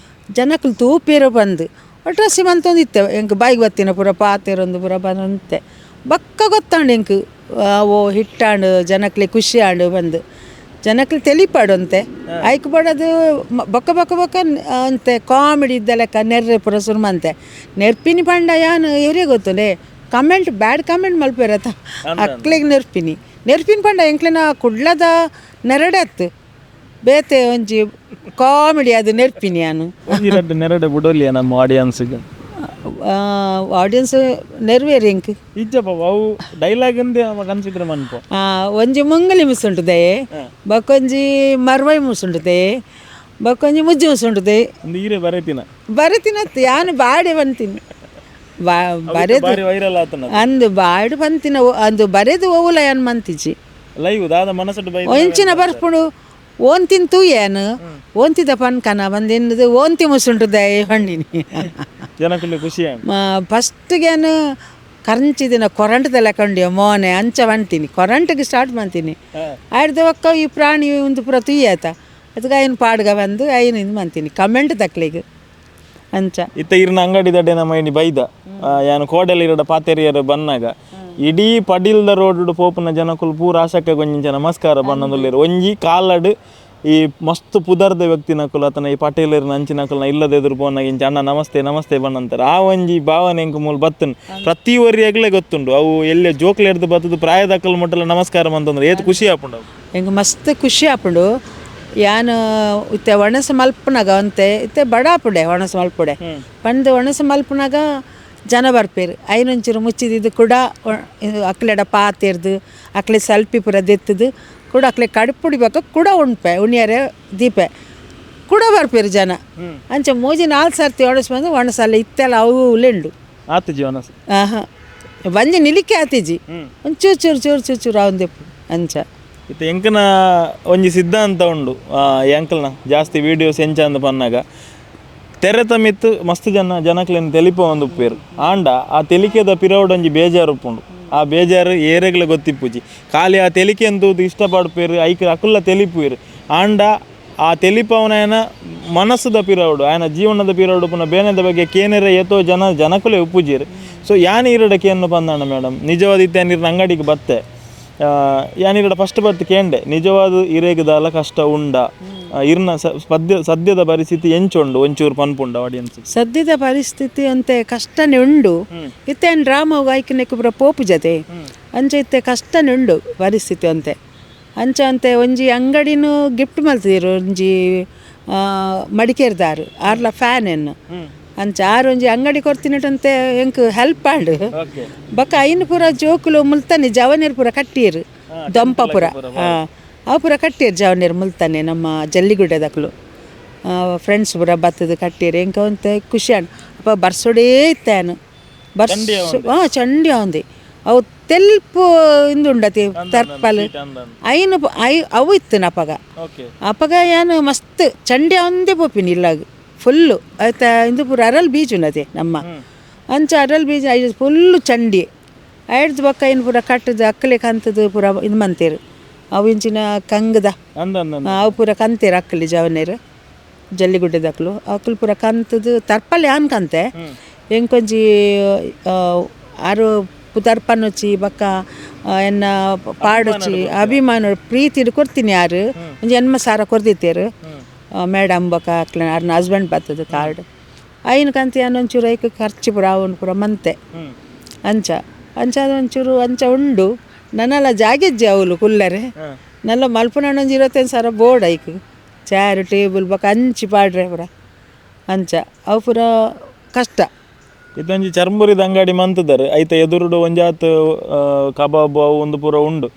ಜನಕ್ಲು ತೂಪೇರೋ ಬಂದು ಒಟ್ರಾಸಿ ಮಂತೊಂದು ಇತ್ತೆ ಎಂಕ್ ಬಾಯಿಗೆ ಬತ್ತಿನ ಪೂರ ಪಾತೆರೊಂದು ಪೂರ ಬಂದಂತೆ ಬಕ್ಕ ಗೊತ್ತಾಂಡು ಎಂಕ್ ಓ ಹಿಟ್ಟಾಂಡು ಜನಕ್ಲೆ ಖುಷಿ ಆಂಡು ಬಂದು ಜನಕ್ಲೆ ತೆಲಿಪಾಡು ಅಂತೆ ಐಕ್ ಬಡದು ಬೊಕ್ಕ ಬೊಕ್ಕ ಬೊಕ್ಕ ಅಂತೆ ಕಾಮಿಡಿ ಇದ್ದ ಲೆಕ್ಕ ನೆರ್ರೆ ಪೂರ ಸುರ್ಮಂತೆ ನೆರ್ಪಿನಿ ಪಂಡ ಯಾನು ಇವರೇ ಗೊತ್ತುಂಡೆ comment bad comment ಮಲ್ಪೇರತ ಅಕ್ಲೆಗ್ ನೆರ್ಪಿನಿ ನೆರ್ಪಿನ ಪಂಡ ಎಂಕ್ಲೆನ ಕುಡ್ಲದ ನೆರಡತ್ತು ಬೇತೆ ಒಂಜಿ ಕಾಮಿಡಿ ಅದು ನೆರ್ಪಿನಿ ಯಾನು ಒಂಜಿ ರಡ್ಡ್ ನೆರಡೆ ಬುಡೋಲಿಯ ನಮ್ಮ ಆಡಿಯನ್ಸ್ಗೆ ಆಡಿಯನ್ಸ್ ನೆರ್ವೇರಿ ಎಂಕ್ ಇಜ್ಜಪ್ಪ ಅವು ಡೈಲಾಗ್ ಅಂದೆ ಕನ್ಸಿಡರ್ ಮನ್ಪು ಒಂಜಿ ಮುಂಗಲಿ ಮುಸುಂಟು ದಯೆ ಬಕ್ಕೊಂಜಿ ಮರ್ವೈ ಮುಸುಂಟು ದಯೆ ಬಕ್ಕೊಂಜಿ ಮುಜ್ಜಿ ಮುಸುಂಟು ದಯೆ ಒಂದು ಈರೆ ಬರತಿನ ಬರತಿನತ್ತು ಯಾನು ಬಾಡೆ ಬಂತೀನಿ ಬಾ ಬರೆದು ಬಾರಿ ವೈರಲ್ ಆತನ ಅಂದು ಬಾಡು ಬಂತಿನ ಅಂದು ಬರೆದು ಓವುಲ ಯಾನ್ ಮಂತಿಜಿ ಲೈವ್ ದಾದ ಮನಸ್ಸು ಬೈ ಒಂಚಿನ ಬರ್ಪುಡು ಓಂತಿನ ತೂಯೇನು ಓಂತಿದ ಪನ್ಕನ ಬಂದಿನ್ನದು ಓಂತಿ ಮುಸುಂಟು ದಯೆ ಹಣ್ಣಿನಿ ಜನಕುಲು ಖುಷಿ ಫಸ್ಟ್ಗೇನು ಕರಂಚಿದಿನ ಕೊರಂಟದೆಲ್ಲ ಕಂಡಿಯೋ ಮೋನೆ ಅಂಚ ಬಂತೀನಿ ಕೊರಂಟಿಗೆ ಸ್ಟಾರ್ಟ್ ಮಾಡ್ತೀನಿ ಆಡ್ದ ಒಕ್ಕ ಈ ಪ್ರಾಣಿ ಒಂದು ಪೂರ ತುಯ್ಯಾತ ಅದಕ್ಕೆ ಐನು ಪಾಡ್ಗ ಬಂದು ಐನು ಇದು ಮಾಡ್ತೀನಿ ಕಮೆಂಟ್ ತಕ್ಲಿಗೆ ಅಂಚ ಇತ್ತ ಇರ್ನ ಅಂಗಡಿ ದಡ್ಡೆ ನಮ್ಮ ಇನಿ ಬೈದ ಯಾನು ಕೋಡಲ್ ಇರಡ ಪಾತೆರಿಯರ ಬನ್ನಾಗ ಇಡೀ ಪಡಿಲ್ದ ರೋಡ್ ಪೋಪುನ ಜನಕುಲು ಪೂರ ಆಸಕ್ಕೆ ಗೊಂಜಿಂಚ ನಮಸ್ಕಾರ ಬನ್ನೊಂದುಲ್ಲೆರ್ ಒಂಜಿ ಕಾಲಡ್ ಈ ಮಸ್ತ್ ಪುದರ್ದ ವ್ಯಕ್ತಿನಕುಲು ಆತನ ಈ ಪಟೇಲರ್ ನಂಚಿನಕುಲ್ನ ಇಲ್ಲದ ಎದುರು ಪೋನಾಗ ಇಂಚ ಅಣ್ಣ ನಮಸ್ತೆ ನಮಸ್ತೆ ಬಣ್ಣಂತಾರೆ ಆ ಒಂಜಿ ಭಾವನೆ ಎಂಕು ಮೂಲ ಬತ್ತನ್ ಪ್ರತಿ ಒರಿಯಾಗ್ಲೇ ಗೊತ್ತುಂಡು ಅವು ಎಲ್ಲೆ ಜೋಕ್ಲೆ ಎಡ್ದು ಬತ್ತದು ಪ್ರಾಯದಕ್ಕಲ್ ಮುಟ್ಟಲ ನಮಸ್ಕಾರ ಅಂತಂದ್ರೆ ಏತ್ ಖುಷಿ ಆಪುಂಡು ಅವು. ಎಂಕ್ ಮಸ್ತ್ ಖುಷಿ ಆಪುಂಡು ಯಾನು ಇತ್ತೆ ಒಣಸು ಮಲ್ಪುನಾಗ ಅಂತೆ ಇತ್ತೆ ಬಡಾಪುಡೆ ಒಣಸು ಮಲ್ಪುಡೆ ಪಂದ್ ಒಣಸು ಮಲ್ಪುನಾಗ ಜನ ಬರ್ಪೇರು ಐನೊಂಚೂರು ಮುಚ್ಚಿದ್ದು ಕೂಡ ಇದು ಅಕ್ಲೆಡ ಪಾತಿರ್ದು ಅಕ್ಲೆ ಸಲ್ಪಿ ಪೂರ ದೆತ್ತದು ಕೂಡ ಅಕ್ಲೆ ಕಡುಪುಡಿ ಬೇಕು ಕೂಡ ಉಣ್ಪೆ ಉಣಿಯರೆ ದೀಪೆ ಕೂಡ ಬರ್ಪೇರು ಜನ ಅಂಚೆ ಮೂಜಿ ನಾಲ್ಕು ಸರ್ತಿ ಒಣಸು ಬಂದು ಒಣಸಲ್ಲ ಇತ್ತೆಲ್ಲ ಅವು ಉಲೆಂಡು ಆತು ಜೀವನ ಆಹಾ ಬಂಜಿ ನಿಲಿಕೆ ಆತಿಜಿ ಒಂಚೂರು ಚೂರು ಚೂರು ಚೂರು ಚೂರು ಅವಂದೆಪ್ಪು ಅಂಚ ಇತ್ತೆ ಎಂಕನ ಒಂಜಿ ಸಿದ್ಧಾಂತ ಉಂಡು ಎಂಕಲ್ನ ಜಾಸ್ತಿ ವೀಡಿಯೋಸ್ ಎಂಚ ಅಂದ್ ಪನ್ನಾಗ ತೆರೆತ ಮಿತ್ತು ಮಸ್ತ್ ಜನ ಜನಕ್ಲೆನ್ ತೆಲಿಪ ಒಂದು ಉಪ್ಪೇರು ಆಂಡ ಆ ತೆಲಿಕೆದ ಪಿರವಡ್ ಒಂಜಿ ಬೇಜಾರು ಉಪ್ಪುಂಡು ಆ ಬೇಜಾರು ಏರೆಗ್ಲ ಗೊತ್ತಿಪ್ಪುಜಿ ಖಾಲಿ ಆ ತೆಲಿಕೆ ಅಂತೂದು ಇಷ್ಟಪಡ್ಪೇರು ಐಕ್ ಅಕುಲ್ಲ ತೆಲಿಪುವೇರು ಆಂಡ ಆ ತೆಲಿಪವನ ಮನಸ್ಸುದ ಪಿರವಡು ಆಯನ ಜೀವನದ ಪಿರವಡು ಪುನಃ ಬೇನೆದ ಬಗ್ಗೆ ಕೇನೆರ ಏತೋ ಜನ ಜನಕುಲೇ ಉಪ್ಪುಜೀರು. ಸೊ ಯಾನ್ ಈರಡ ಕೇನು ಪಂದಾಣ ಮೇಡಮ್ ನಿಜವಾದ ಇತ್ತೆ ನೀರಿನ ಅಂಗಡಿಗೆ ಬತ್ತೆ ಯಾನಿರಡ ಫಸ್ಟ್ ಬತ್ತು ಕೇಂಡೆ ನಿಜವಾದ ಇರೇಗ್ ದಾಲ ಕಷ್ಟ ಉಂಡ ಇರ್ನ ಸದ್ಯದ ಪರಿಸ್ಥಿತಿ ಎಂಚುಂಡು ಒಂಚೂರು ಪನ್ಪುಂಡ ಆಡಿಯನ್ಸ್? ಸದ್ಯದ ಪರಿಸ್ಥಿತಿ ಅಂತೆ ಕಷ್ಟನೇ ಉಂಡು. ಇತ್ತೆ ಡ್ರಾಮಾ ಐಕನೆಕ್ ಪೂರ ಪೋಪು ಜತೆ ಅಂಚ ಇತ್ತೆ ಕಷ್ಟನೇ ಉಂಡು ಪರಿಸ್ಥಿತಿ ಅಂತೆ. ಅಂಚ ಅಂತೆ ಒಂಜಿ ಅಂಗಡಿನೂ ಗಿಫ್ಟ್ ಮಲ್ತಿದ್ರು ಒಂಜಿ ಮಡಿಕೇರ್ದಾರು ಆರ್ಲ ಫ್ಯಾನ್ ಎನ್ನು ಅಂಚ ಆರು ಒಂಜಿ ಅಂಗಡಿ ಕೊರ್ತಿನಟಂತೆ ಎಂಕ್ ಹೆಲ್ಪ್ ಆಂಡು. ಬೊಕ್ಕ ಐನ್ ಪೂರ ಜೋಕುಲು ಮುಲ್ತಾನೆ ಜವನೇರು ಪೂರ ಕಟ್ಟಿಯರು ದೊಂಪ ಪೂರ ಅವು ಪೂರ ಕಟ್ಟಿಯರು ಜವನೇರು ಮುಲ್ತಾನೆ ನಮ್ಮ ಜಲ್ಲಿಗುಡ್ಡೆದಕ್ಲು ಫ್ರೆಂಡ್ಸ್ ಪೂರ ಬತ್ತದ ಕಟ್ಟಿಯರು. ಎಂಕ ಒಂತೆ ಖುಷಿ ಆಂಡ್. ಅಪ್ಪ ಬರ್ಸೋಡೇ ಇತ್ತಾನು ಬರ್ಸು ಚಂಡಿ ಆಂದಿ ಅವು ತೆಲ್ಪು ಇಂದುಂಡತಿ ತರ್ಪಲ್ ಐನು I ಅವು ಇತ್ತು ಅಪಗ. ಅಪಗ ಏನು ಮಸ್ತ್ ಚಂಡಿ ಒಂದೇ ಪೋಪಿನಿ ಇಲ್ಲಾಗ ಫುಲ್ಲು ಆಯ್ತಾ ಇಂದು ಪೂರ ಅರಲ್ ಬೀಜ್ ಉನ್ನತೆ ನಮ್ಮ ಅಂಚ ಅರಲ್ ಬೀಜ I full ಚಂಡಿ ಐಡ್ದು ಬೊಕ್ಕ ಇನ್ನು ಪೂರ ಕಟ್ಟದು ಅಕ್ಕಲೆ ಕಂತದ್ದು ಪೂರ ಇದು ಮಂತೇರು ಅವು ಇಂಚಿನ ಕಂಗದ ಅವು ಪೂರ ಕಂತೇರು ಅಕ್ಕಲಿ ಜವನೇರು ಜಲ್ಲಿಗುಡ್ಡೆದಕ್ಲು ಅಕ್ಕಲು ಪೂರ ಕಂತದ್ದು ತರ್ಪಲ್ ಯಾನ್ ಕಂತೆ ಎಂಕೊಂಜಿ ಆರು ಪುದರ್ಪನೊಚ್ಚಿ ಬೊಕ್ಕ ಎನ್ನ ಪಾಡೊಚ್ಚಿ ಅಭಿಮಾನ ಪ್ರೀತಿಡ್ ಕೊರ್ತೀನಿ ಯಾರು ಒಂಜಿ ಎನ್ಮ ಸಾರ ಕೊರ್ದಿತ್ತೇರು ಮೇಡಮ್ ಬೊಕ್ಕ ಅಕ್ಲೆ ಅರ್ನ ಹಸ್ಬೆಂಡ್ ಬರ್ತದೆ ಕಾರ್ಡ್ ಐನು ಕಂತಿ ಒಂಚೂರು ಐಕ್ ಖರ್ಚು ಪೂರ ಅವನು ಪೂರ ಮಂತೆ ಅಂಚ ಅಂಚ ಒಂಚೂರು ಅಂಚ ಉಂಡು. ನನ್ನಲ್ಲ ಜಾಗೆಜ್ಜೆ ಅವಳು ಕುಲ್ಲರೆ ನಲ್ಲ ಮಲ್ಪುನ ಒಂಜಿ 25,000 ಬೋರ್ಡ್ ಐಕ್ ಚೇರ್ ಟೇಬಲ್ ಬೊಕ್ಕ ಅಂಚಿ ಪಾಡ್ರೆ ಪೂರ ಅಂಚ ಅವು ಪೂರ ಕಷ್ಟ. ಇದೊಂಜಿ ಚರ್ಮುರಿದ ಅಂಗಡಿ ಮಂತದಾರೆ ಐತ ಎದುರುಡು ಒಂಜಾತ್ ಕಬಾಬ್ ಅವು ಒಂದು ಪೂರ ಉಂಡು.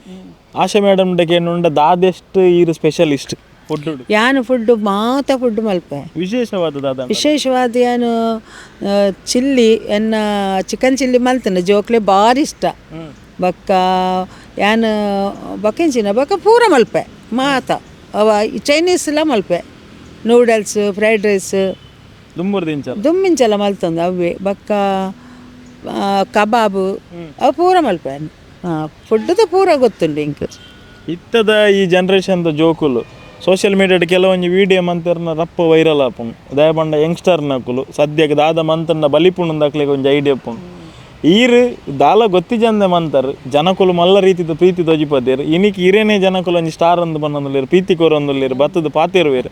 ಆಶಾ ಮೇಡಮ್ ಉಂಡ ದಾದೆಷ್ಟು ಈರು ಸ್ಪೆಷಲಿಸ್ಟ್ ಫುಡ್? ಯಾನು ಫುಡ್ಡು ಮಾತ ಫುಡ್ ಮಲ್ಪೆ ವಿಶೇಷವಾದ ದಾದ? ವಿಶೇಷವಾದ ಯಾನು ಚಿಲ್ಲಿ ಎನ್ನ ಚಿಕನ್ ಚಿಲ್ಲಿ ಮಲ್ತೇನೆ ಜೋಕ್ಲೆ ಭಾರಿ ಇಷ್ಟ. ಬೊಕ್ಕ ಯಾನು ಬೊಕ್ಕೆಂಚಿನ ಬೊಕ್ಕ ಪೂರ ಮಲ್ಪೆ ಮಾತ ಅವ ಚೈನೀಸ್ ಎಲ್ಲ ಮಲ್ಪೆ noodles fried rice ದುಮ್ಮಿಂಚಲ ಮಲ್ತೊಂದು ಅವೇ ಬೊಕ್ಕ ಕಬಾಬು ಅವು ಪೂರ ಮಲ್ಪೆ ಫುಡ್ದು ಪೂರ ಗೊತ್ತುಂಡು ಇಂಕ್. ಇತ್ತದ ಈ ಜನ್ರೇಷನ್ದ ಜೋಕುಲು ಸೋಷಿಯಲ್ ಮೀಡಿಯಾಡ್ ಕೆಲವೊಂಜಿ ವೀಡಿಯೋ ಮಂತರ್ನ ರಪ್ಪ ವೈರಲ್ ಆಪುಂಡು. ದಯಪಂಡ ಯಂಗ್ಸ್ಟರ್ ನಕುಲು ಸದ್ಯಕ್ಕೆ ದಾದ ಮಂತನ್ನ ಬಲಿಪುಂಡು ಅಂದಕ್ಲೆಗ್ ಒಂಜಿ ಐಡಿಯಾ ಪುಂಡು. ಈರು ದಾಲ ಗೊತ್ತಿಜಂದೆ ಮಂತರ್ ಜನಕುಲು ಮಲ್ಲ ರೀತಿದ ಪ್ರೀತಿ ತೋಜಿಪದೇರು. ಇನಿಕ್ ಇರೇನೆ ಜನಕುಲು ಒಂಜಿ ಸ್ಟಾರ್ ಅಂದು ಬಂದೊಂದುಲ್ಲೆರ್ ಪ್ರೀತಿ ಕೊರೊಂದುಲ್ಲೆರ್ ಬತ್ತದ ಪಾತೆರುವೆರ್.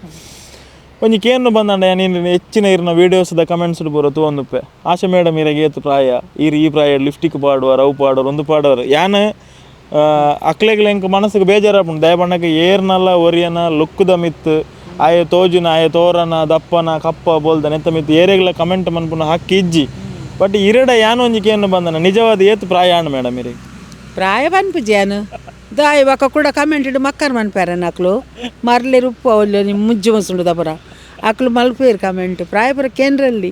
ಒಂಜಿ ಕೇನು ಬಂದಂಡ ನೀನು ಹೆಚ್ಚಿನ ಇರ್ನ ವೀಡಿಯೋಸ್ದ ಕಮೆಂಟ್ಸ್ ಪೂರ ತೂವೊಂದುಪ್ಪೆ. ಆಶಾ ಮೇಡಮ್ ಇರೆಗ್ ಏತ್ ಪ್ರಾಯ ಈರ್ ಈ ಪ್ರಾಯ ಲಿಫ್ಟಿಕ್ ಪಾಡುವರ್ ಅವು ಪಾಡುವರ್ ಒಂದು ಪಾಡುವರ್ ಯಾನ್ ಅಕ್ಲೆಗ್ಲ ಎಂಕ್ ಮನಸ್ಸಿಗೆ ಬೇಜಾರಾಪುಂಡು. ದಯಪಂಡಕ ಏರ್ನಲ್ಲ ಒರಿಯನ ಲುಕ್ಕುದ ಮಿತ್ತು ಆಯೆ ತೋಜುನ ಆಯೆ ತೋರನ ದಪ್ಪನ ಕಪ್ಪ ಬೋಲ್ದ ನೆತ್ತ ಮಿತ್ತು ಏರೆಗ್ಲ ಕಮೆಂಟ್ ಮನ್ಪುನ ಹಕ್ಕಿ ಇಜ್ಜಿ. ಬಟ್ ಇರಡ ಯಾನ್ ಒಂಜಿ ಕೇನು ಬಂದನ ನಿಜವಾದ ಏತ್ ಪ್ರಾಯ ಆಂಡ್ ಮೇಡಮ್ ಇರೆಗ್? ಪ್ರಾಯ ಪನ್ಪುಜಿ ಯಾನ್ ದಾಯಿ ಬೊಕ್ಕ ಕೂಡ ಕಮೆಂಟ್ ಇಡು ಮಕ್ಕರ್ ಮನ್ಪೆರೆ ಅಕ್ಲು ಮರ್ಲೆ ಉಪ್ಪು ಅವಲ್ಲಿ ನಿಮ್ಮ ಮುಜ್ಜು ಮಸುಂಡು ದಪುರ ಅಕ್ಲು ಮಲ್ಪೇರು ಕಮೆಂಟ್. ಪ್ರಾಯ ಪೂರ ಕೇಂದ್ರಲ್ಲಿ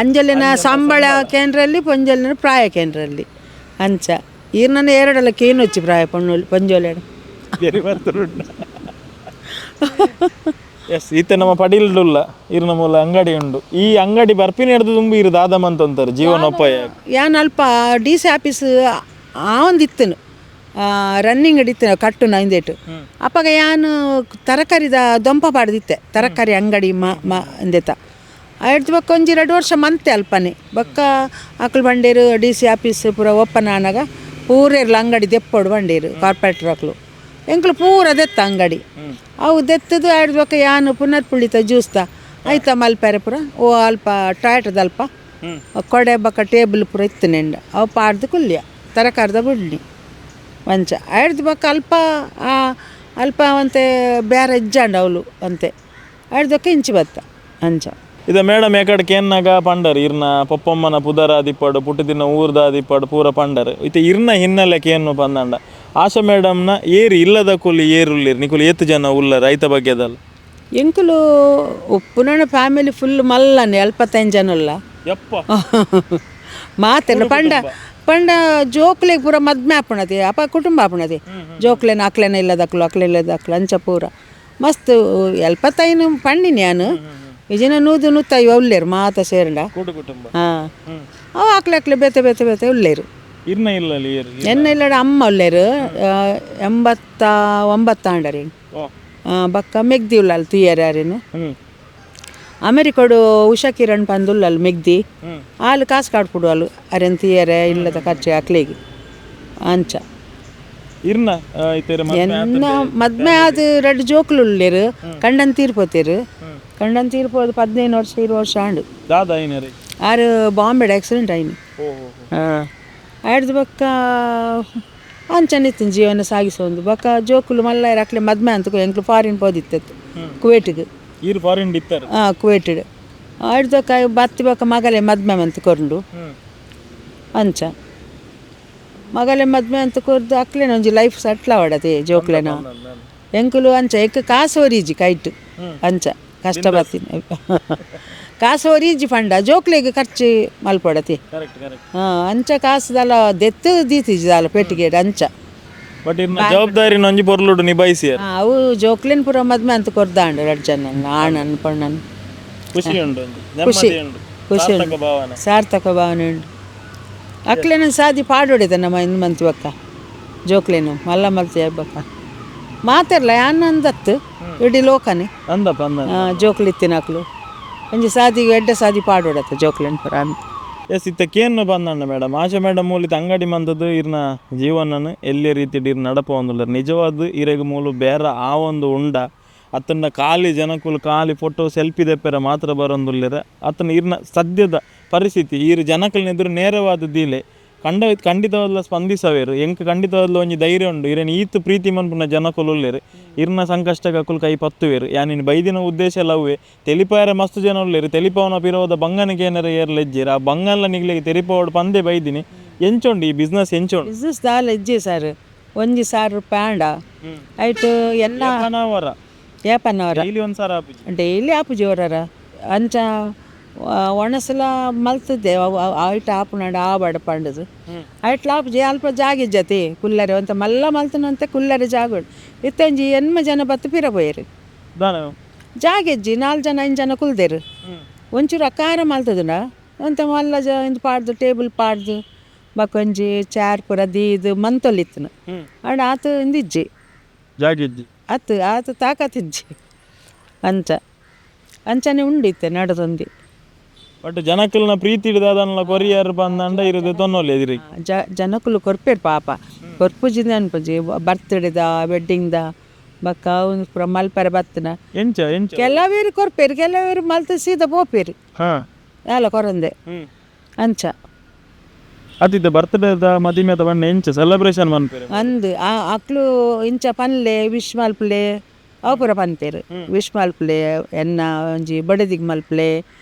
ಅಂಜಲಿನ ಸಂಬಳ ಕೇಂದ್ರಲ್ಲಿ ಪೊಂಜಲಿನ ಪ್ರಾಯ ಕೇಂದ್ರಲ್ಲಿ ಅಂಚ ಈರ್ನನ ಎರಡಲ್ಲ ಕೇನೊಚ್ಚಿ ಪ್ರಾಯ ಪೊಣ್ಣು ಪೊಂಜೋಲೆಡ. ಎಸ್ ಈತ ನಮ್ಮ ಪಡೀಲ್ಡುಲ್ಲ ಇರ್ನ ಮೂಲ ಅಂಗಡಿ ಉಂಡು. ಈ ಅಂಗಡಿ ಬರ್ಪಿನ ಹಿಡ್ದು ತುಂಬ ಇರು ದಾದಮ್ ಅಂತಂತಾರೆ ಜೀವನೋಪಾಯ. ಯಾನ್ ಅಲ್ಪ D C office ಆ ಒಂದು ಇತ್ತನು ರನ್ನಿಂಗ್ ಇತ್ತು ಕಟ್ಟು ಇಂದೇಟು. ಅಪ್ಪಗ ಯಾನು ತರಕಾರಿದ ದೊಂಪ ಪಾಡ್ದಿತ್ತೆ ತರಕಾರಿ ಅಂಗಡಿ ಮ ಇಂದೆತ ಐಡ್ದು ಬೊಕ್ಕ ಒಂಜಿ 2 ವರ್ಷ ಮಂತೆ ಅಲ್ಪನೆ ಬೊಕ್ಕ ಅಕ್ಲು ಬಂಡೇರು D C office ಪೂರ ಓಪನ್ ಆನಾಗ ಪೂರೇರ್ಲ ಅಂಗಡಿ ದೆಪ್ಪೋಡು ಬಂಡೇರು ಕಾರ್ಪೊರೇಟರ್ ಅಕ್ಲು ಎಂಕ್ಲು ಪೂರ ದೆತ್ತ ಅಂಗಡಿ ಅವು ದೆತ್ತದು ಐಡ್ದು ಬೊಕ್ಕ ಯಾನು ಪುನರ್ಪುಳಿತ ಜ್ಯೂಸ್ತ ಐತ ಮಲ್ಪೆರೆ ಪೂರ ಓ ಅಲ್ಪ ಟಾಯ್ಟದ ಅಲ್ಪ ಕೊಡೆ ಬೊಕ್ಕ ಟೇಬಲ್ ಪೂರ ಇತ್ತು ನೆಂಡ ಅವು ಪಾಡ್ದು ಕುಲ್ಯ ತರಕಾರಿದ ಬುಡ್ಲಿ ಮಂಚ ಐಡ್ದು ಬೊಕ್ಕ ಅಲ್ಪ ಅಲ್ಪ ಅಂತೆ ಬೇರೆ ಇಜ್ಜಾಂಡ ಅವಳು ಅಂತೆ ಐಡ್ದೊಕ್ಕ ಇಂಚಿ ಬತ್ತ ಅಂಚ. ಇದು ಮೇಡಮ್ ಏಕಡ್ ಕೇನ್ನಾಗ ಪಂಡರ್ ಇರ್ನ ಪೊಪ್ಪಮ್ಮನ ಪುದರ ದಿಪ್ಪಡು ಪುಟ್ಟದಿನ ಊರ್ದ ದಿಪ್ಪಡು ಪೂರ ಪಂಡರ್ ಇತ್ತೆ ಇರ್ನ ಹಿನ್ನೆಲೆ ಕೇನು ಪಂದಂಡ ಆಶಾ ಮೇಡಮ್ನ ಏರು ಇಲ್ಲದ ಕೂಲಿ ಏರುಲ್ಲಿರ್ ನಿಕುಲು ಏತು ಜನ ಉಲ್ಲ ರೈತ ಬಗ್ಗೆದಲ್ಲ? ಎಂಕುಲು ಉಪ್ಪುನ ಫ್ಯಾಮಿಲಿ ಫುಲ್ ಮಲ್ಲನೆ 75 ಜನ ಉಲ್ಲ ಯಪ್ಪ ಮಾತೆಲ್ಲ ಪಂಡ ಪಂಡ ಜೋಕ್ಲೆಗ್ ಪೂರ ಮದ್ಮೆ ಆಪುಣತಿ ಅಪ ಕುಟುಂಬ ಆಪುಣತಿ ಜೋಕ್ಲೆನ ಅಕ್ಲೆನ ಇಲ್ಲದಕ್ಲು ಅಕ್ಲೆ ಇಲ್ಲದಕ್ಲು ಅಂಚ ಪೂರ ಮಸ್ತ್ 75 ಪಂಡಿನಿ ಯಾನು ಇಜಿನ 100 150 ಉಲ್ಲೇರು ಮಾತ ಸೇರಂಡ. ಹಾಂ ಅವು ಅಕ್ಲೆ ಅಕ್ಲೆ ಬೇತೆ ಬೇತೆ ಬೇತೆ ಉಲ್ಲೇರು. ಎನ್ನ ಇಲ್ಲಡ ಅಮ್ಮ ಉಲ್ಲೇರು 89 ಆಂಡರಿ ಬಕ್ಕ ಮೆಗ್ದಿ ಉಳ್ಳಲ್ಲ ತುಯ್ಯರ್ ಯಾರೇನು ಅಮೆರಿಕಡು ಉಷಾ ಕಿರಣ್ ಪಂದುಲ್ಲಲ್ ಮೆಗ್ದಿ ಆಲು ಕಾಸು ಕಾಡ್ಪುಡು ಅಲ್ಲು ಅರೆನ್ ತೀಯರೆ ಇಲ್ಲದ ಖರ್ಚು ಅಕ್ಲೆಗೆ ಅಂಚ. ಇರ್ನ ಇತ್ತೇರು ಮದ್ಮೆ ಎನ್ನ ಮದ್ಮೆ ಅದು ರಡ್ಡ್ ಜೋಕುಲು ಉಳ್ಳೇರು ಕಂಡನ್ ತೀರ್ಪೋತೇರು ಕಂಡನ್ ತೀರ್ಪೋದು 15 ವರ್ಷ 20 ವರ್ಷ ಆಂಡು. ದಾದ ಐನರಿ ಆರು ಬಾಂಬೆಡ್ ಆಕ್ಸಿಡೆಂಟ್ ಆಯ್ನು. ಆಯ್ದು ಬೊಕ್ಕ ಅಂಚನೆ ಇತ್ತಿನ ಜೀವನ ಸಾಗಿಸೋದು ಬೊಕ್ಕ ಜೋಕುಲು ಮಲ್ಲ ಅಕ್ಲೆ ಮದ್ಮೆ ಅಂತ ಎಂಕ್ಲು ಫಾರಿನ್ ಪೋದಿತ್ತು ಕುವೇಟಿಗೆ. ಈರ್ ಫಾರಿನ್ ಇತ್ತಾರೆ. ಹಾಂ ಕುವೇಟಿಡ್ ಆಯ್ದಕ್ಕ ಬತ್ತಿ ಬೊಕ್ಕ ಮಗಲೆ ಮದ್ಮೆ ಅಂತ ಕೊರ್ಲು ಅಂಚ ಮಗಲೆ ಮದ್ಮೆ ಅಂತ ಕೊರ್ದು ಅಕ್ಲೇನ ಒಂಜಿ ಲೈಫ್ ಸೆಟ್ಲ್ ಆವಡತೆ ಜೋಕ್ಲೆನ ಎಂಕುಲು ಅಂಚ ಎಕ್ ಕಾಸು ಒರಿಜಿ ಕೈಟ್ ಅಂಚ ಕಷ್ಟ ಬರ್ತೀನಿ ಕಾಸು ಒರಿಜಿ ಫಂಡ ಜೋಕ್ಲೆಗ್ ಖರ್ಚು ಮಲ್ಪಡತಿ. Correct correct. ಹಾಂ ಅಂಚ ಕಾಸುದಲ್ಲ ದೆತ್ತು ದೀತಿಜಿ ದಾಲ ಪೆಟ್ಟಿಗೆ ಅಂಚ. ಬಟ್ ಇರ್ನ ಜವಾಬ್ದಾರಿ ಒಂಜಿ ಪೊರ್ಲುಡು ನಿಭಾಯಿಸಿಯರ್. ಅವು ಜೋಕ್ಲೆನ್ ಪೂರ ಮದ್ಮೆ ಅಂತ ಕೊರ್ದಾಂಡು ರಡ್ಡ್ ಜನ ಆಣನ್ ಪೊಣ್ಣನ್. ಖುಷಿ ಉಂಡು ಒಂಜಿ ನೆಮ್ಮದಿ ಉಂಡು. ಖುಷಿ ಸಾರ್ಥಕ ಭಾವನೆ. ಸಾರ್ಥಕ ಭಾವನೆ ಉಂಡು. ಅಕ್ಲೇನ ಸಾದಿ ಪಾಡೊಡಿದೆ ನಮ್ಮ ಇಂದು ಮಂತಿ ಬಕ್ಕ ಜೋಕ್ಲೇನು ಮಲ್ಲ ಮಲ್ತಿ ಬಕ್ಕ ಮಾತಾಡ್ಲ ಆನಂದತ್ತು ಇಡೀ ಲೋಕನೆ. ಅಂದಪ್ಪ ಅಂದ ಜೋಕ್ಲಿತ್ತಿನ ಅಕ್ಲು ಒಂಜಿ ಸಾದಿ ಎಡ್ಡೆ ಸಾದಿ ಪಾಡೊಡತ್ತ ಜೋಕ್ಲೇನ್ ಪೂರ. ಎಸ್ ಇತ್ತ ಕೇನು ಬಂದಣ್ಣ ಮೇಡಮ್ ಆಶಾ ಮೇಡಮ್ ಮೂಲಿತ ಅಂಗಡಿ ಮಂದದ್ದು ಇರ್ನ ಜೀವನನ ಎಲ್ಲೇ ರೀತಿ ಇರ್ ನಡಪ ಒಂದುಲ್ಲ ನಿಜವಾದ ಇರೆಗ್ ಮೂಲು ಬೇರೆ ಆ ಒಂದು ಉಂಡ ಅತ್ತನ್ನ ಖಾಲಿ ಜನಕುಲು ಖಾಲಿ ಫೋಟೋ ಸೆಲ್ಫಿ ದೆಪ್ಪೆರ ಮಾತ್ರ ಬರೋಂದುಲ್ಲೆರ ಅತ್ತನ ಇರ್ನ ಸದ್ಯದ ಪರಿಸ್ಥಿತಿ ಈರು ಜನಕಲ್ನೆದುರು ನೇರವಾದ ದೀಲೆ ಖಂಡಿತವಾದ್ಲ ಸ್ಪಂದಿಸವೇರು ಎಂಕ್ ಖಂಡಿತವಾದ್ಲ ಒಂಜಿ ಧೈರ್ಯ ಉಂಡು ಇರೇನು ಈತ್ ಪ್ರೀತಿ ಮನ್ಪುನ ಜನಕುಲು ಉಲ್ಲೆರು ಇರ್ನ ಸಂಕಷ್ಟಕ್ಕೆ ಅಕುಲು ಕೈ ಪತ್ತುವೇರು ಯಾನಿನ್ ಬೈದಿನ ಉದ್ದೇಶ ಲವ್ವೆ ತೆಲಿಪಾಯರ ಮಸ್ತ್ ಜನ ಉಲ್ಲೆರು ತೆಲಿಪವನ ಪಿರೋದ ಬಂಗನಿಗೆ ಏನಾರ ಏರ್ಲೆಜ್ಜೇರು ಆ ಬಂಗಲ್ಲ ನಿಗ್ಲಿಗೆ ತೆಲಿಪವಡು ಪಂದೆ ಬೈದಿನಿ ಎಂಚೊಂಡು ಈ ಬಿಸ್ನೆಸ್ ಎಂಚೊಂಡು ಬಿಸ್ನೆಸ್ ದಾಲ ಇಜ್ಜಿ ಸರ್ ಒಂಜಿ 1,000 ರೂಪಾಯಿ ಆಂಡ ಐಟ್ ಎಲ್ಲ ಏಪನವರ ಏಪನವರ ಡೈಲಿ ಒಂದು ಸಾರ ಆಪುಜಿ ಡೈಲಿ ಆಪುಜಿ ಅವರ ಅಂಚ ಒಣಸಲ ಮಲ್ತದೆ ಐಟ್ ಆಪುನಂಡ ಆ ಬಡ ಪಂಡದು ಐಟ್ಲ ಆಪುಜಿ ಅಲ್ಪ ಜಾಗ ಜತಿ ಕುಲ್ಲರೆ ಒಂತ ಮಲ್ಲ ಮಲ್ತನಂತೆ ಕುಲ್ಲರೆ ಜಾಗ ಇತ್ತಂಜಿ ಎನ್ಮ ಜನ ಬತ್ತು ಪಿರ ಪೋಯರು ದಾನ ಜಾಗೆಜ್ಜಿ 4 ಜನ 5 ಜನ ಕುಲ್ದೇರು ಒಂಚೂರು ಅಕಾರ ಮಲ್ತದುಂಡ ಒಂತ ಮಲ್ಲ ಜ ಇಂದು ಪಾಡ್ದು ಟೇಬಲ್ ಪಾಡ್ದು ಬಕ್ಕೊಂಜಿ ಚಾರ್ ಪೂರ ದೀದು ಮಂತೊಲಿತ್ತನು ಅಂಡ ಆತ ಇಂದಿಜ್ಜಿ ಜಾಗಿಜ್ಜಿ ಅತ್ತು ಆತ ತಾಕತ್ತಿಜ್ಜಿ ಅಂಚ ಅಂಚನೆ ಉಂಡಿತ್ತೆ ನಡದೊಂದು. ಬಟ್ ಜನಕಲ್ನ ಪ್ರೀತಿ ಹಿಡ್ದಾದನ್ಲ ಕೊರಿಯರ್ ಬಂದಂಡ ಇರುದು ತೊನ್ನೊಲ್ಲಿ ಎದಿರಿ ಜನಕುಲು ಕೊರ್ಪೇರು ಪಾಪ ಕೊರ್ಪುಜಿಂದ ಅನ್ಪುಜಿ ಬರ್ತ್ಡೇದ ವೆಡ್ಡಿಂಗ್ದ ಬಕ್ಕ ಒಂದು ಪೂರ ಮಲ್ಪರೆ ಬತ್ತನ ಎಂಚ ಎಂಚ ಕೆಲವೇರು ಕೊರ್ಪೇರು ಕೆಲವೇರು ಮಲ್ತು ಸೀದಾ ಪೋಪೇರು ಅಲ್ಲ ಕೊರಂದೆ ಅಂಚ. ಅತಿದ್ದ ಬರ್ತ್ಡೇದ ಮದಿಮೆದ ಬಣ್ಣ ಎಂಚ ಸೆಲೆಬ್ರೇಷನ್ ಮನ್ಪೇರು ಅಂದು ಅಕ್ಲು ಇಂಚ ಪನ್ಲೆ ವಿಶ್ ಮಲ್ಪಲೆ ಅವು ಪೂರ ಪನ್ಪೇರು ವಿಶ್ ಮಲ್ಪಲೆ ಎನ್ನ ಒಂಜಿ ಬಡದಿಗ್ ಮಲ್ಪಲೆ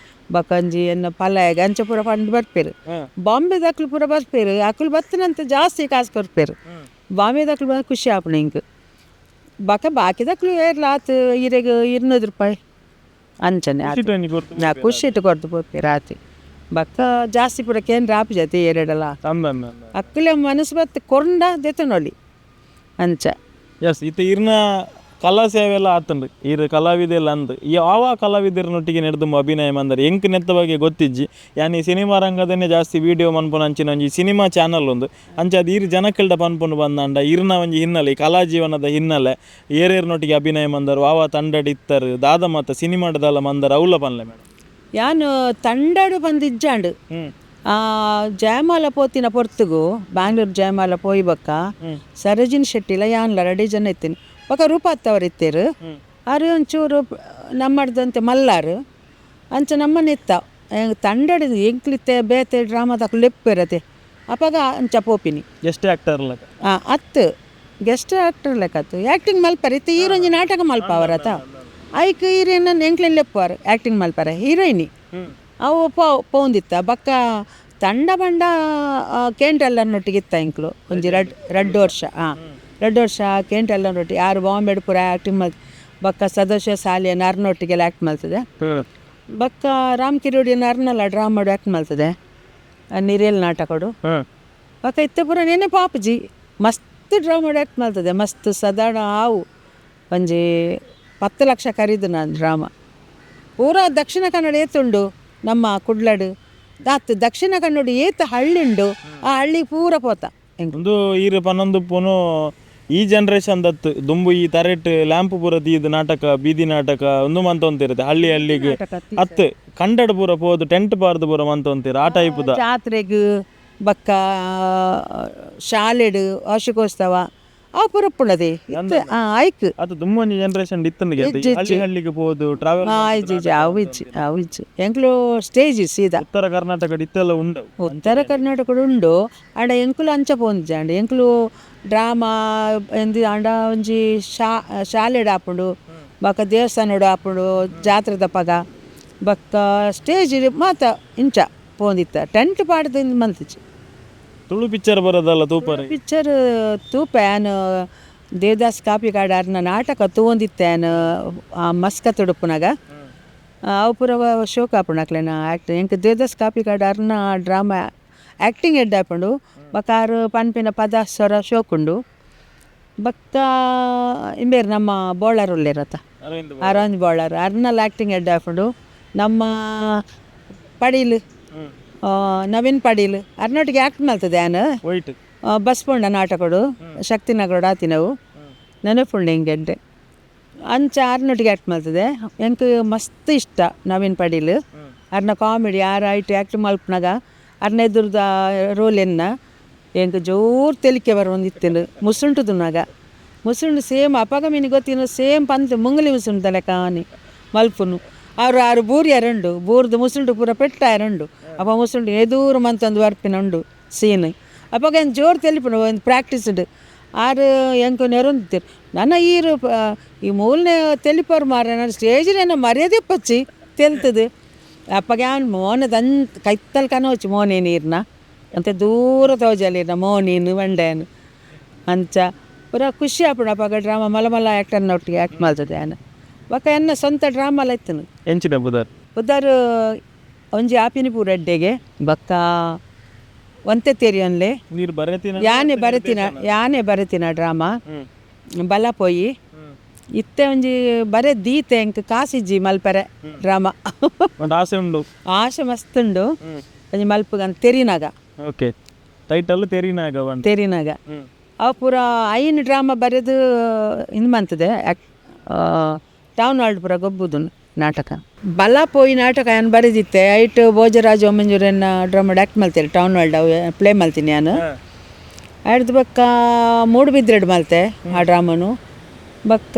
ಬೊಕ ಒಂಜಿ ಎನ್ನ ಪಲಾಯಗ್ ಅಂಚ ಪೂರ ಪಂದ್ ಬರ್ಪೇರು. ಬಾಂಬೆದ ಅಕ್ಲು ಪೂರ ಬರ್ಪೇರು ಅಕ್ಲು ಬತ್ತಿನಂತ ಜಾಸ್ತಿ ಕಾಸು ಕೊರ್ಪೇರು ಬಾಂಬೆದ ಅಕ್ಲು ಬಂದು ಖುಷಿ ಆಪುಂಡು ಇಂಕ್ ಬೊಕ ಬಾಕಿದಕ್ಲು ಏರ್ಲ ಆತ್ ಇರೆಗ್ 200 ರೂಪಾಯಿ ಅಂಚನೆ ಆತ್. ನಾ ಖುಷಿ ಇಟ್ಟು ಕೊರ್ದು ಪೋಪೇರು ಆತು ಬೊಕ ಜಾಸ್ತಿ ಪೂರ ಕೇಂದ್ರ ಆಪುಜಿ ಎರಡಲ್ಲ ಅಕ್ಲೆ ಮನಸ್ಸು ಬತ್ತು ಕೊರ್ಂಡ ದೆತ್ತೊನೊಲಿ ಅಂಚ. ಎಸ್ ಇತ್ತ ಇರ್ನ ಕಲಾ ಸೇವೆ ಎಲ್ಲ ಆತಂಡ್ರಿ ಈರ್ ಕಲಾವಿದೆಲ್ಲ ಅಂದ್ ಯಾವ ಕಲಾವಿದರನೊಟ್ಟಿಗೆ ನೆಡ್ದು ಅಭಿನಯ ಮಂದರೆ ಎಂಕ್ ನೆತ್ತ ಬಗ್ಗೆ ಗೊತ್ತಿಜ್ಜಿ ಯಾನಿ ಸಿನಿಮಾ ರಂಗದನ್ನೇ ಜಾಸ್ತಿ ವೀಡಿಯೋ ಮನ್ಪುನ ಅಂಚಿನ ಒಂಜಿ ಸಿನಿಮಾ ಚಾನಲ್ ಒಂದು ಅಂಚ ಅದು ಈರ್ ಜನಕಲ್ಡ ಪನ್ಪುನು ಬಂದಂಡ ಇರ್ನ ಒಂಜಿ ಹಿನ್ನೆಲೆ ಈ ಕಲಾ ಜೀವನದ ಹಿನ್ನೆಲೆ ಏರೇರ್ನೊಟ್ಟಿಗೆ ಅಭಿನಯ ಮಂದರು ವಾವ ತಂಡಡ್ ಇತ್ತರು ದಾದ ಮತ್ತ ಸಿನಿಮಾಡದಲ್ಲ ಮಂದರ್ ಅವಲ ಪನ್ಲೆ ಮೇಡಮ್. ಯಾನು ತಂಡಡು ಬಂದಿಜ್ಜಾಂಡು ಜಯಮಾಲ ಪೋತಿನ ಪೊರ್ತುಗು ಬ್ಯಾಂಗ್ಳೂರು ಜಯಮಾಲ ಪೋಯಿ ಬೊಕ್ಕ ಸರೋಜಿನಿ ಶೆಟ್ಟಿಲ ಯಾನ್ಲ ರೆಡಿ ಜನ ಇತ್ತೀನಿ ಬೊಕ್ಕ ರೂಪಾತ್ತವರು ಇತ್ತೇರು ಆರು ಒಂಚೂರು ನಮ್ಮಡ್ದಂತೆ ಮಲ್ಲಾರು ಅಂಚ ನಮ್ಮನೆ ಇತ್ತ ತಂಡಡು ಎಂಕ್ಲಿತ್ತೆ ಬೇತೆ ಡ್ರಾಮಾದಕ್ಲು ಲೆಪ್ಪು ಅಪಗ ಅಂಚ ಪೋಪಿನಿ. ಎಷ್ಟು ಆಕ್ಟರ್ ಲೆಕ್ಕ? ಅತ್ತು ಗೆಸ್ಟ್ ಆಕ್ಟರ್ ಲೆಕ್ಕತ್ತು ಆ್ಯಕ್ಟಿಂಗ್ ಮಲ್ಪರೆ ಇತ್ತೆ ಹೀರೋಂಜಿ ನಾಟಕ ಮಲ್ಪ ಅವರತ ಐಕ್ ಹೀರೋಯಿನ್ ಎಂಕ್ಲೆನ್ ಲೆಪ್ಪುವಾರು ಆ್ಯಕ್ಟಿಂಗ್ ಮಲ್ಪರೆ ಹೀರೋಯಿನಿ ಅವು ಪೋಂದಿತ್ತ ಬೊಕ್ಕ ತಂಡ ಬಂಡ ಕೇಂಟಲ್ಲನೊಟ್ಟಿಗೆ ಇತ್ತ ಎಂಕ್ಲು ಒಂಜಿ ರಡ್ಡು ವರ್ಷ ರಡ್ಡು ವರ್ಷ ಕೇಂಟಲ್ಲನೊಟ್ಟಿಗೆ ಯಾರು ಬಾಂಬೆಡ್ ಪೂರ ಆ್ಯಕ್ಟಿಂಗ್ ಮಲ್ ಬೊಕ್ಕ ಸದಸ್ಯ ಸಾಲಿಯ ಅರ್ನೊಟ್ಟಿಗೆಲ್ಲ ಆ್ಯಕ್ಟ್ ಮಲ್ತದೆ ಬೊಕ್ಕ ರಾಮ್ ಕಿರೋಡಿನ ಅರ್ನಲ್ಲ ಡ್ರಾಮಾಡು ಆ್ಯಕ್ಟ್ ಮಲ್ತದೆ ನಿರೇಲ್ ನಾಟಕಡು ಬೊಕ್ಕ ಇತ್ತೆ ಪೂರ ನೆನೆ ಪಾಪುಜಿ ಮಸ್ತ್ ಡ್ರಾಮಾಡು ಆ್ಯಕ್ಟ್ ಮಲ್ತದೆ ಮಸ್ತ್ ಸಾಧಾರಣ ಆವು ಒಂಜಿ 10 ಲಕ್ಷ ಖರೀದು ನಾನು ಡ್ರಾಮಾ ಪೂರ ದಕ್ಷಿಣ ಕನ್ನಡ ಏತುಂಡು ನಮ್ಮ ಕುಡ್ಲಡು ದಾತ್ ದಕ್ಷಿಣ ಕನ್ನಡ ಏತ್ ಹಳ್ಳಿ ಉಂಡು ಆ ಹಳ್ಳಿ ಪೂರ ಪೋತ ಒಂದು ಈರು ಪನ್ನೊಂದು ಪುನು ಈ ಜನರೇಷನ್ ದತ್ತು ದುಂಬು ಈ ತರೆಟ್ ಲ್ಯಾಂಪ್ ಪೂರ ದೀದ್ ನಾಟಕ ಬೀದಿ ನಾಟಕ ಒಂದು ಮಂತ ಒಂತಿರುತ್ತೆ ಹಳ್ಳಿ ಹಳ್ಳಿಗೆ ಅತ್ತು ಕಂಡಡ ಪೂರ ಪೋದು ಟೆಂಟ್ ಪಾರ್ದು ಪೂರ ಮಂತ ಒಂತಿರ ಆ ಟೈಪ್ ಜಾತ್ರೆಗ್ ಬೊಕ್ಕ ಶಾಲೆಡ್ ವಾರ್ಷಿಕೋತ್ಸವ ಅವು ಪೂರ ಉಪ್ಪುಂಡದೆ ಇತ್ತೆ ಆಯ್ಕ್ ಅದು ದುಮ್ಮೊಂಜಿ ಜನರೇಷನ್ ಇತ್ತಂದು ಹಳ್ಳಿ ಹಳ್ಳಿಗೆ ಪೋದು ಟ್ರಾವೆಲ್ ಇಜ್ಜಿ ಇಜ್ಜಿ ಅವು ಇಜ್ಜಿ ಅವು ಇಜ್ಜಿ ಎಂಕ್ಲು ಸ್ಟೇಜ್ ಸೀದಾ. ಉತ್ತರ ಕರ್ನಾಟಕ ಇತ್ತೆಲ್ಲ ಉಂಡು. ಉತ್ತರ ಕರ್ನಾಟಕಡ್ ಉಂಡು ಆಂಡ ಎಂಕುಲು ಅಂಚ ಪೋಂದಿಜ್ಜಿ ಆಂಡ ಎಂಕುಲು ಡ್ರಾಮಾ ಎಂದ್ ಆಂಡ ಒಂಜಿ ಶಾಲೆಡ್ ಆಪುಂಡು ಬೊಕ್ಕ ದೇವಸ್ಥಾನಡ್ ಆಪುಂಡು ಜಾತ್ರೆದ ಪಗ ಬೊಕ್ಕ ಸ್ಟೇಜ್ ಮಾತ ಇಂಚ ಪೋಂದಿತ್ತ ಟೆಂಟ್ ಪಾಡ್ದು ಮಲ್ತಿಜ್ಜಿ. ತುಳು ಪಿಕ್ಚರ್ ಬರೋದಲ್ಲ ತೂಪರೆ? ಪಿಕ್ಚರ್ ತೂಪೆ ಆನ್ ದೇವದಾಸ್ ಕಾಪಿಕಾಡ್ ಅರ್ನ ನಾಟಕ ತೂವೊಂದಿತ್ತೆ ಆನ್ ಮಸ್ಕತ್ ಉಡುಪುನಗ ಅವು ಪೂರ ಶೋಕ್ ಆಪುಂಡು ಅಕ್ಲೆನ ಆ್ಯಕ್ಟ್. ಎಂಕ್ ದೇವದಾಸ್ ಕಾಪಿಕಾಡ್ ಅರ್ನ ಡ್ರಾಮಾ ಆ್ಯಕ್ಟಿಂಗ್ ಎಡ್ಡೆ ಆಪುಂಡು ಬೊಕ್ಕ ಆರ್ ಪನ್ಪಿನ ಪದ ಸ್ವರ ಶೋಕುಂಡು. ಬೊಕ್ಕ ಇಂಬೇರ್ ನಮ್ಮ ಬೋಳಾರ್ ಉಲ್ಲೇರತ ಅರವಿಂದ್ ಬೋಳಾರ್ ಅರ್ನಲ್ ಆ್ಯಕ್ಟಿಂಗ್ ಎಡ್ಡೆ ಆಪುಂಡು. ನಮ್ಮ ಪಡೀಲ್ ನವೀನ್ ಪಡೀಲ್ ಅರ್ನೊಟ್ಟಿಗೆ ಆ್ಯಕ್ಟ್ ಮಲ್ತದೆ ಆನ್ ಬಸ್ ಪೋಂಡ ನಾಟಕಡು ಶಕ್ತಿನಗರಡು ಆತಿನವು ನೆನಪುಂಡು ಹಿಂಗೆಡ್ಡೆ ಅಂಚ ಅರ್ನೊಟ್ಟಿಗೆ ಆ್ಯಕ್ಟ್ ಮಲ್ತದೆ. ಎಂಕ್ ಮಸ್ತ್ ಇಷ್ಟ ನವೀನ್ ಪಡೀಲ್ ಅರ್ನ ಕಾಮಿಡಿ ಆರ್ ಐಟ್ ಆ್ಯಕ್ಟ್ ಮಲ್ಪುನಗ ಅರ್ನ ಎದುರ್ದ ರೋಲ್ ಎನ್ನ ಎಂಕ್ ಜೋರು ತೆಲಿಕೆ ಬರೊಂದಿತ್ತಿಂಡು ಮುಸುಂಟುದುನಾಗ ಮುಸುಂಡು ಸೇಮ್ ಅಪಗ ಮಿನಿ ಗೊತ್ತಿನ ಸೇಮ್ ಪಂತ್ ಮುಂಗಲಿ ಮುಸುಂಟು ಲೆಕ್ಕಾನಿ ಮಲ್ಪುನು. ಆರು ಆರು ಬೂರಿಯರುಂಡು ಬೂರ್ದು ಮುಸುಂಡು ಪೂರ ಪೆಟ್ಟಾಯರುಂಡು ಅಪ್ಪ ಮುಸುಂಡು ಎದೂರು ಮಂತೊಂದು ಬರ್ಪಿನ ಉಂಡು ಸೀನ್ ಅಪಗ ಏನು ಜೋರು ತೆಲಿಪುಂಡು ಒಂದು ಪ್ರಾಕ್ಟೀಸ್ಡ್ ಆರು ಎಂಕು ನೆರೊಂದಿತ್ತೆರ್ ನನ ಈರು ಈ ಮೂಲನೆ ತೆಲಿಪರು ಮಾರ ನನ್ನ ಸ್ಟೇಜಿನ ಮರ್ಯಾದೆ ಪಚ್ಚಿ ತೆಲ್ತದೆ. ಅಪ್ಪಗೆ ಅವನು ಮೋನದಂತ ಕೈತಲ್ ಕನೋಚು ಮೋನೆ ನೀರ್ನ ಅಂತೆ ದೂರ ತೋಜಲಿನ ಮೋನೀನು ಬಂಡೆನು ಅಂಚ ಪೂರ ಖುಷಿ ಆಪುಂಡು. ಅಪಗ ಡ್ರಾಮಾ ಮಲ್ಲ ಮಲ್ಲ ಆ್ಯಕ್ಟರ್ನೊಟ್ಟಿಗೆ ಆ್ಯಕ್ಟ್ ಮಲ್ತದೆ ಆನ್ ಬೊಕ್ಕ ಎನ್ನ ಸ್ವಂತ ಡ್ರಾಮಾಲ ಇತ್ತನು. ಎಂಚಿನ ಬುದಾರ್? ಬುದಾರ್ ಒಂಜಿ ಆಪಿನಿ ಪೂರ ಎಡ್ಡೆಗೆ ಬೊಕ್ಕ ಒಂತೆ ತೆರಿಯನ್ಲೆ ನೀರು ಬರೆತಿನ ಯಾನೆ ಬರೆತಿನ ಯಾನೆ ಬರೆತಿನ ಡ್ರಾಮಾ ಬಲ ಪೋಯಿ ಇತ್ತೆ ಒಂಜಿ ಬರೆ ದೀತೆ ಎಂಕ್ ಕಾಸಿಜ್ಜಿ ಮಲ್ಪರೆ ಡ್ರಾಮಾ. ಒಂದು ಆಸೆ ಉಂಡು? ಆಸೆ ಮಸ್ತ್ ಉಂಡು ಒಂಜಿ ಮಲ್ಪುಗಂತ ತೆರಿನಾಗ. Okay title ತೆರಿನಾಗ. ತೆರಿನಾಗ ಅವು ಪೂರ ಐನ್ ಡ್ರಾಮಾ ಬರೆದು ಇಂದು ಮಂತದೆ ಟೌನ್ ಹಾಲ್ ಪೂರ ಗೊಬ್ಬುದು ನಾಟಕ. ಬಲ ಪೋಯಿ ನಾಟಕ ಏನು ಬರೆದಿತ್ತೆ ಐಟ್ ಭೋಜರಾಜ ಒಮ್ಮಂಜೂರನ್ನ ಡ್ರಾಮಾ ಆ್ಯಕ್ಟ್ ಮಲ್ತೇನೆ ಟೌನ್ ಹಾಲ್ಡ್ ಅವು ಪ್ಲೇ ಮಲ್ತೀನಿ ನಾನು. ಅಡ್ದು ಬೊಕ್ಕ ಮೂಡುಬಿದ್ರೆಡ್ ಮಲ್ತೆ ಆ ಡ್ರಾಮನು. ಬೊಕ್ಕ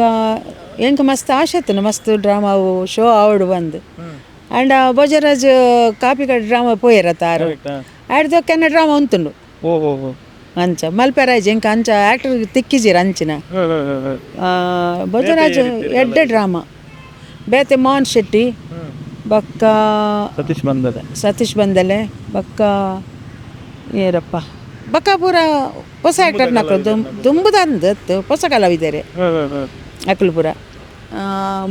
ಎಂಕ್ ಮಸ್ತ್ ಆಸೆ ಇತ್ತು ಮಸ್ತ್ ಡ್ರಾಮಾ ಅವು ಶೋ ಆವಡು ಬಂದು ಆ್ಯಂಡ್ ಭೋಜರಾಜ್ ಕಾಪಿಕಾಡ್ ಡ್ರಾಮಾ ಪೋಯರತ್ತ ಆರು ಆಡ್ದೊಕ್ಕ ಎನ್ನ ಡ್ರಾಮಾ ಉಂತುಂಡು ಅಂಚ ಮಲ್ಪೆರಾಜ್ ಎಂಕ್ ಅಂಚ ಆ್ಯಕ್ಟರ್ ತಿಕ್ಕಿಜಿರ ಅಂಚಿನ ಭೋಜರಾಜ್ ಎಡ್ಡೆ ಡ್ರಾಮಾ ಬೇತೆ ಮೋಹನ್ ಶೆಟ್ಟಿ ಬೊಕ್ಕ ಸತೀಶ್ ಬಂದಲೆ ಸತೀಶ್ ಬಂದಲೆ ಬೊಕ್ಕ ಏರಪ್ಪ ಬೊಕ್ಕ ಪೂರ ಹೊಸ ಆ್ಯಕ್ಟರ್ ನಕಲು ದುಂಬುದಂದು ಹೊಸ ಕಲಾವಿದರೆ ಅಕುಲು ಪೂರ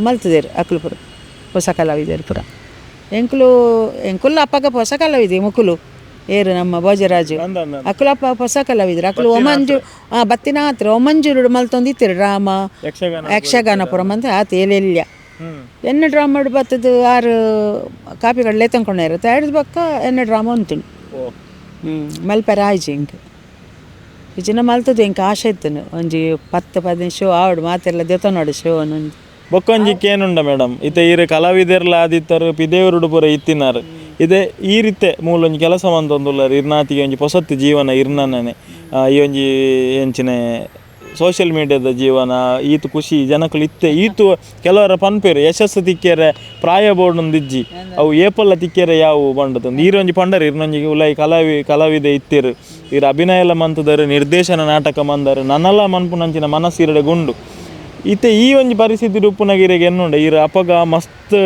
ಮಲ್ತದೇರು ಅಕುಲು ಪೂರ ಹೊಸ ಕಲಾವಿದರು ಪೂರ ಎಂಕುಲು ಎಂಕುಲು ಅಪ್ಪಗ ಹೊಸ ಕಲಾವಿದೆ ಮುಕುಲು ಏರು ನಮ್ಮ ಭೋಜರಾಜು ಅಕುಲಪ್ಪ ಹೊಸ ಕಲಾವಿದರು ಅಕುಲು ಒಮಂಜು ಬತ್ತಿನ ಆತ್ರ ಒಮಂಜೂರು ಮಲ್ತೊಂದಿತ್ತೆರು ಡ್ರಾಮಾ ಯಕ್ಷಗಾನ ಪೂರ ಮಂತ ಆತ ಏಲೆಲ್ಲ ಎನ್ನ ಡ್ರಾಮಾ ಬತ್ತದು ಆರು ಕಾಪಿಗಡಲೆ ತಂಕೊಂಡ ಇರುತ್ತೆ ಐದು ಬೊಕ್ಕ ಎನ್ನ ಡ್ರಾಮಾ ಉಂಟು ಮಲ್ಪೆರ ಆಯ್ಜಿ ಇಂಕ್ ಇಜಿನ ಮಲ್ತದು ಎಂಕ್ ಆಶೆ ಇತ್ತನು ಒಂಜಿ 10 15 ಶೋ ಆವಡು ಮಾತೆಲ್ಲ ದೆತೊನೋಡು ಶೋ ಒಂಜಿ. ಬೊಕ್ಕೊಂಜಿಕ್ಕೆ ಏನುಂಡ ಮೇಡಮ್ ಇತ್ತೆ ಈರು ಕಲಾವಿದರ್ಲ ಆದಿತ್ತರು ಪಿದೇವರುಡು ಪೂರ ಇತ್ತಿನಾರು ಇದೇ ಈ ರೀತೆ ಮೂಲೊಂಜಿ ಕೆಲಸ ಮಂತೊಂದುಲ್ಲರು ಇರ್ನಾತಿಗೆ ಒಂಜಿ ಪೊಸತ್ತು ಜೀವನ ಇರ್ನನೇ ಈ ಒಂಜಿ ಎಂಚಿನ ಸೋಷಿಯಲ್ ಮೀಡಿಯಾದ ಜೀವನ ಈತು ಖುಷಿ ಜನಕುಲು ಇತ್ತೆ ಈತು ಕೆಲವರ ಪನ್ಪೇರು ಯಶಸ್ಸು ತಿಕ್ಕೇರೆ ಪ್ರಾಯ ಬೋರ್ಡೊಂದಿಜ್ಜಿ ಅವು ಏಪಲ್ಲ ತಿಕ್ಕೇರೆ ಯಾವು ಬಂಡತಂದು ಈರೊಂಜಿ ಪಂಡರು ಇರ್ನೊಂಜಿ ಉಲೈ ಕಲಾವಿದೆ ಇತ್ತೀರು ಈರು ಅಭಿನಯ ಎಲ್ಲ ಮಂತದರು ನಿರ್ದೇಶನ ನಾಟಕ ಮಂದರು ನನ್ನಲ್ಲ ಮನ್ಪುನಂಚಿನ ಮನಸ್ಸು ಇರಡೆ ಗುಂಡು ಇತ್ತೆ ಈ ಒಂಜಿ ಪರಿಸ್ಥಿತಿ ಉಪ್ಪುನಗಿರಿಗೆ ಎನ್ನುಂಡ ಈರು ಅಪಗ ಮಸ್ತ್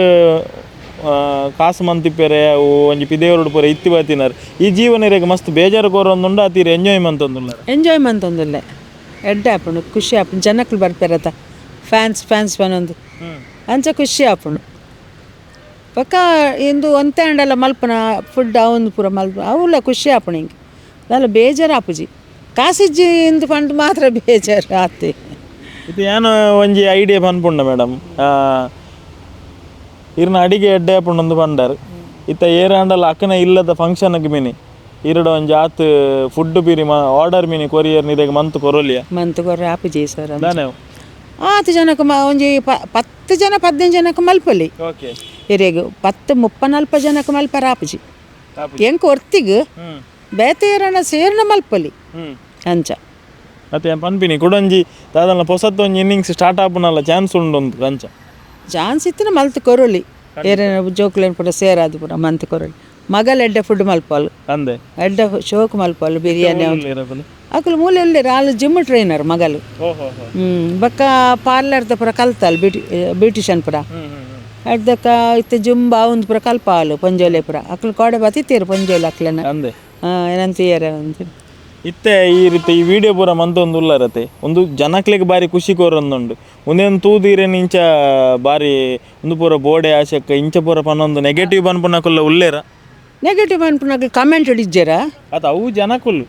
ಕಾಸು ಮಂತಿಪ್ಪೆರೆ ಅವು ಒಂಜಿ ಪಿದೇವರುಡು ಪೂರ ಇತ್ತಿ ಬತ್ತಿನಾರು ಈ ಜೀವನ ಇರೆಗ್ ಮಸ್ತ್ ಬೇಜಾರು ಕೋರೊಂದುಂಡು ಆತೀರು ಎಂಜಾಯ್ ಮಂತೊಂದುಲ್ಲಾರ? ಎಂಜಾಯ್ ಮಂತೊಂದುಲ್ಲೆ ಎಡ್ಡೆ ಆಪುಂಡು ಖುಷಿ ಆಪುಂಡು ಜನಕ್ಕಲು ಬರ್ಪೆರತ ಫ್ಯಾನ್ಸ್ ಫ್ಯಾನ್ಸ್ ಪನೊಂದು ಅಂಚ ಖುಷಿ ಆಪುಂಡು. ಬೊಕ್ಕ ಇಂದು ಒಂತೆ ಆಂಡಲ ಮಲ್ಪುನ ಫುಡ್ ಅವಂದು ಪೂರ ಮಲ್ಪ ಅವುಲ ಖುಷಿ ಆಪುಂಡು ಇಂಕ್ ದಾಲ ಬೇಜಾರು ಆಪುಜಿ ಕಾಸಿಜ್ಜಿ ಇಂದು ಪಂಡ್ ಮಾತ್ರ ಬೇಜಾರು ಆತೆ. ಇದು ಏನು ಒಂಜಿ ಐಡಿಯಾ ಪನ್ಪುಂಡ ಮೇಡಮ್ ಇರ್ನ ಅಡಿಗೆ ಎಡ್ಡೆ ಆಪುಂಡು ಪಂಡರ್ ಇತ್ತ ಏರಾಂಡಲ ಅಕ್ಕನ ಇಲ್ಲದ ಫಂಕ್ಷನ್ಗೆ ಮಿನಿ ಇರಡ ಒಂಜಿ ಆತ್ ಫುಡ್ ಪಿರಿ order mini courier ನಿದೆಗೆ month ಕೊರೊಲಿಯ? ಮಂತ್ ಕೊರ್ರೆ ಆಪುಜಿ ಸರ್ ದಾನೆ ಆತು ಜನಕ್ಕೆ ಒಂಜಿ 10 ಜನ 15 ಜನಕ್ಕೆ ಮಲ್ಪೊಲಿ ಓಕೆ ಎರೆಗ್ 10 30 40 ಜನಕ್ಕೆ ಮಲ್ಪರ ಆಪುಜಿ ಎಂಕ್ ಒರ್ತಿಗ್ ಬೇತೆ ಏರಣ ಸೇರ್ನ ಮಲ್ಪೊಲಿ ಅಂಚ ಅತ್ತೆ ಪನ್ಪಿನಿ ಕುಡೊಂಜಿ ದಾದಲ್ಲ ಪೊಸತ್ ಒಂಜಿ ಇನ್ನಿಂಗ್ಸ್ ಸ್ಟಾರ್ಟ್ ಆಪುನಲ್ಲ ಚಾನ್ಸ್ ಉಂಡು ಒಂದು ಅಂಚ ಚಾನ್ಸ್ ಇತ್ತಿನ ಮಲ್ತ್ ಕೊರೊಲಿ ಏರೇನ ಜೋಕುಲೆನ್ ಪೂರ ಸೇರಾದ್ ಪೂರ ಮಂತ್ ಕೊರೊಲಿ ಮಗಲ್ ಎಡ್ಡೆ ಫುಡ್ ಮಲ್ಪಾಲು ಅಂದೆ ಎಡ್ಡೆ ಶೋಕ್ ಮಲ್ಪಾಲು ಬಿರಿಯಾನಿ ಇರಪುನ ಅಕುಲು ಮೂಲೆ ಉಲ್ಲೆರ್ ಆಲ್ ಜಿಮ್ ಟ್ರೈನರ್ ಮಗಲು. ಓಹೋ. ಬೊಕ್ಕ ಪಾರ್ಲರ್ದ ಪೂರ ಕಲ್ತಾಲ್ ಬ್ಯೂಟಿ ಬ್ಯೂಟಿಷಿಯನ್ ಪೂರ. ಅಡ್ದಕ್ಕ ಇತ್ತೆ ಜಿಮ್ ಬಾವುಂದು ಪೂರ ಕಲ್ಪಾಲು ಪೊಂಜೋಲೆ ಪೂರ. ಅಕುಲು ಕೋಡೆ ಬತ್ತಿತ್ತೀರು ಪೊಂಜೋಲೆ ಅಕ್ಲೆನ. ಅಂದೆ. ಏನಂತೀಯರ ಅಂತೆ. ಇತ್ತೆ ಈ ರೀತಿ ಈ ವಿಡಿಯೋ ಪೂರ ಮಂತೊಂದು ಉಲ್ಲರತೆ ಒಂದು ಜನಕ್ಲೆಗ್ ಬಾರಿ ಖುಷಿ ಕೊರೊಂದುಂಡು ಉಂದೆನ್ ತೂದು ಇರೆನ್ ಇಂಚ ಬಾರಿ ಉಂದು ಪೂರ ಬೋಡೆ ಆಶಕ್ಕ ಇಂಚ ಪೂರ ಪನ್ನೊಂದು ನೆಗೆಟಿವ್ ಪನ್ಪುನಕುಲ್ಲ ಉಲ್ಲೇರ. ನೆಗೆಟಿವ್ ಪನ್ಪುನಕುಲು ಕಮೆಂಟ್ ಇಜ್ಜೆರಾ? ಅತ್ತ ಅವು ಜನಕುಲು.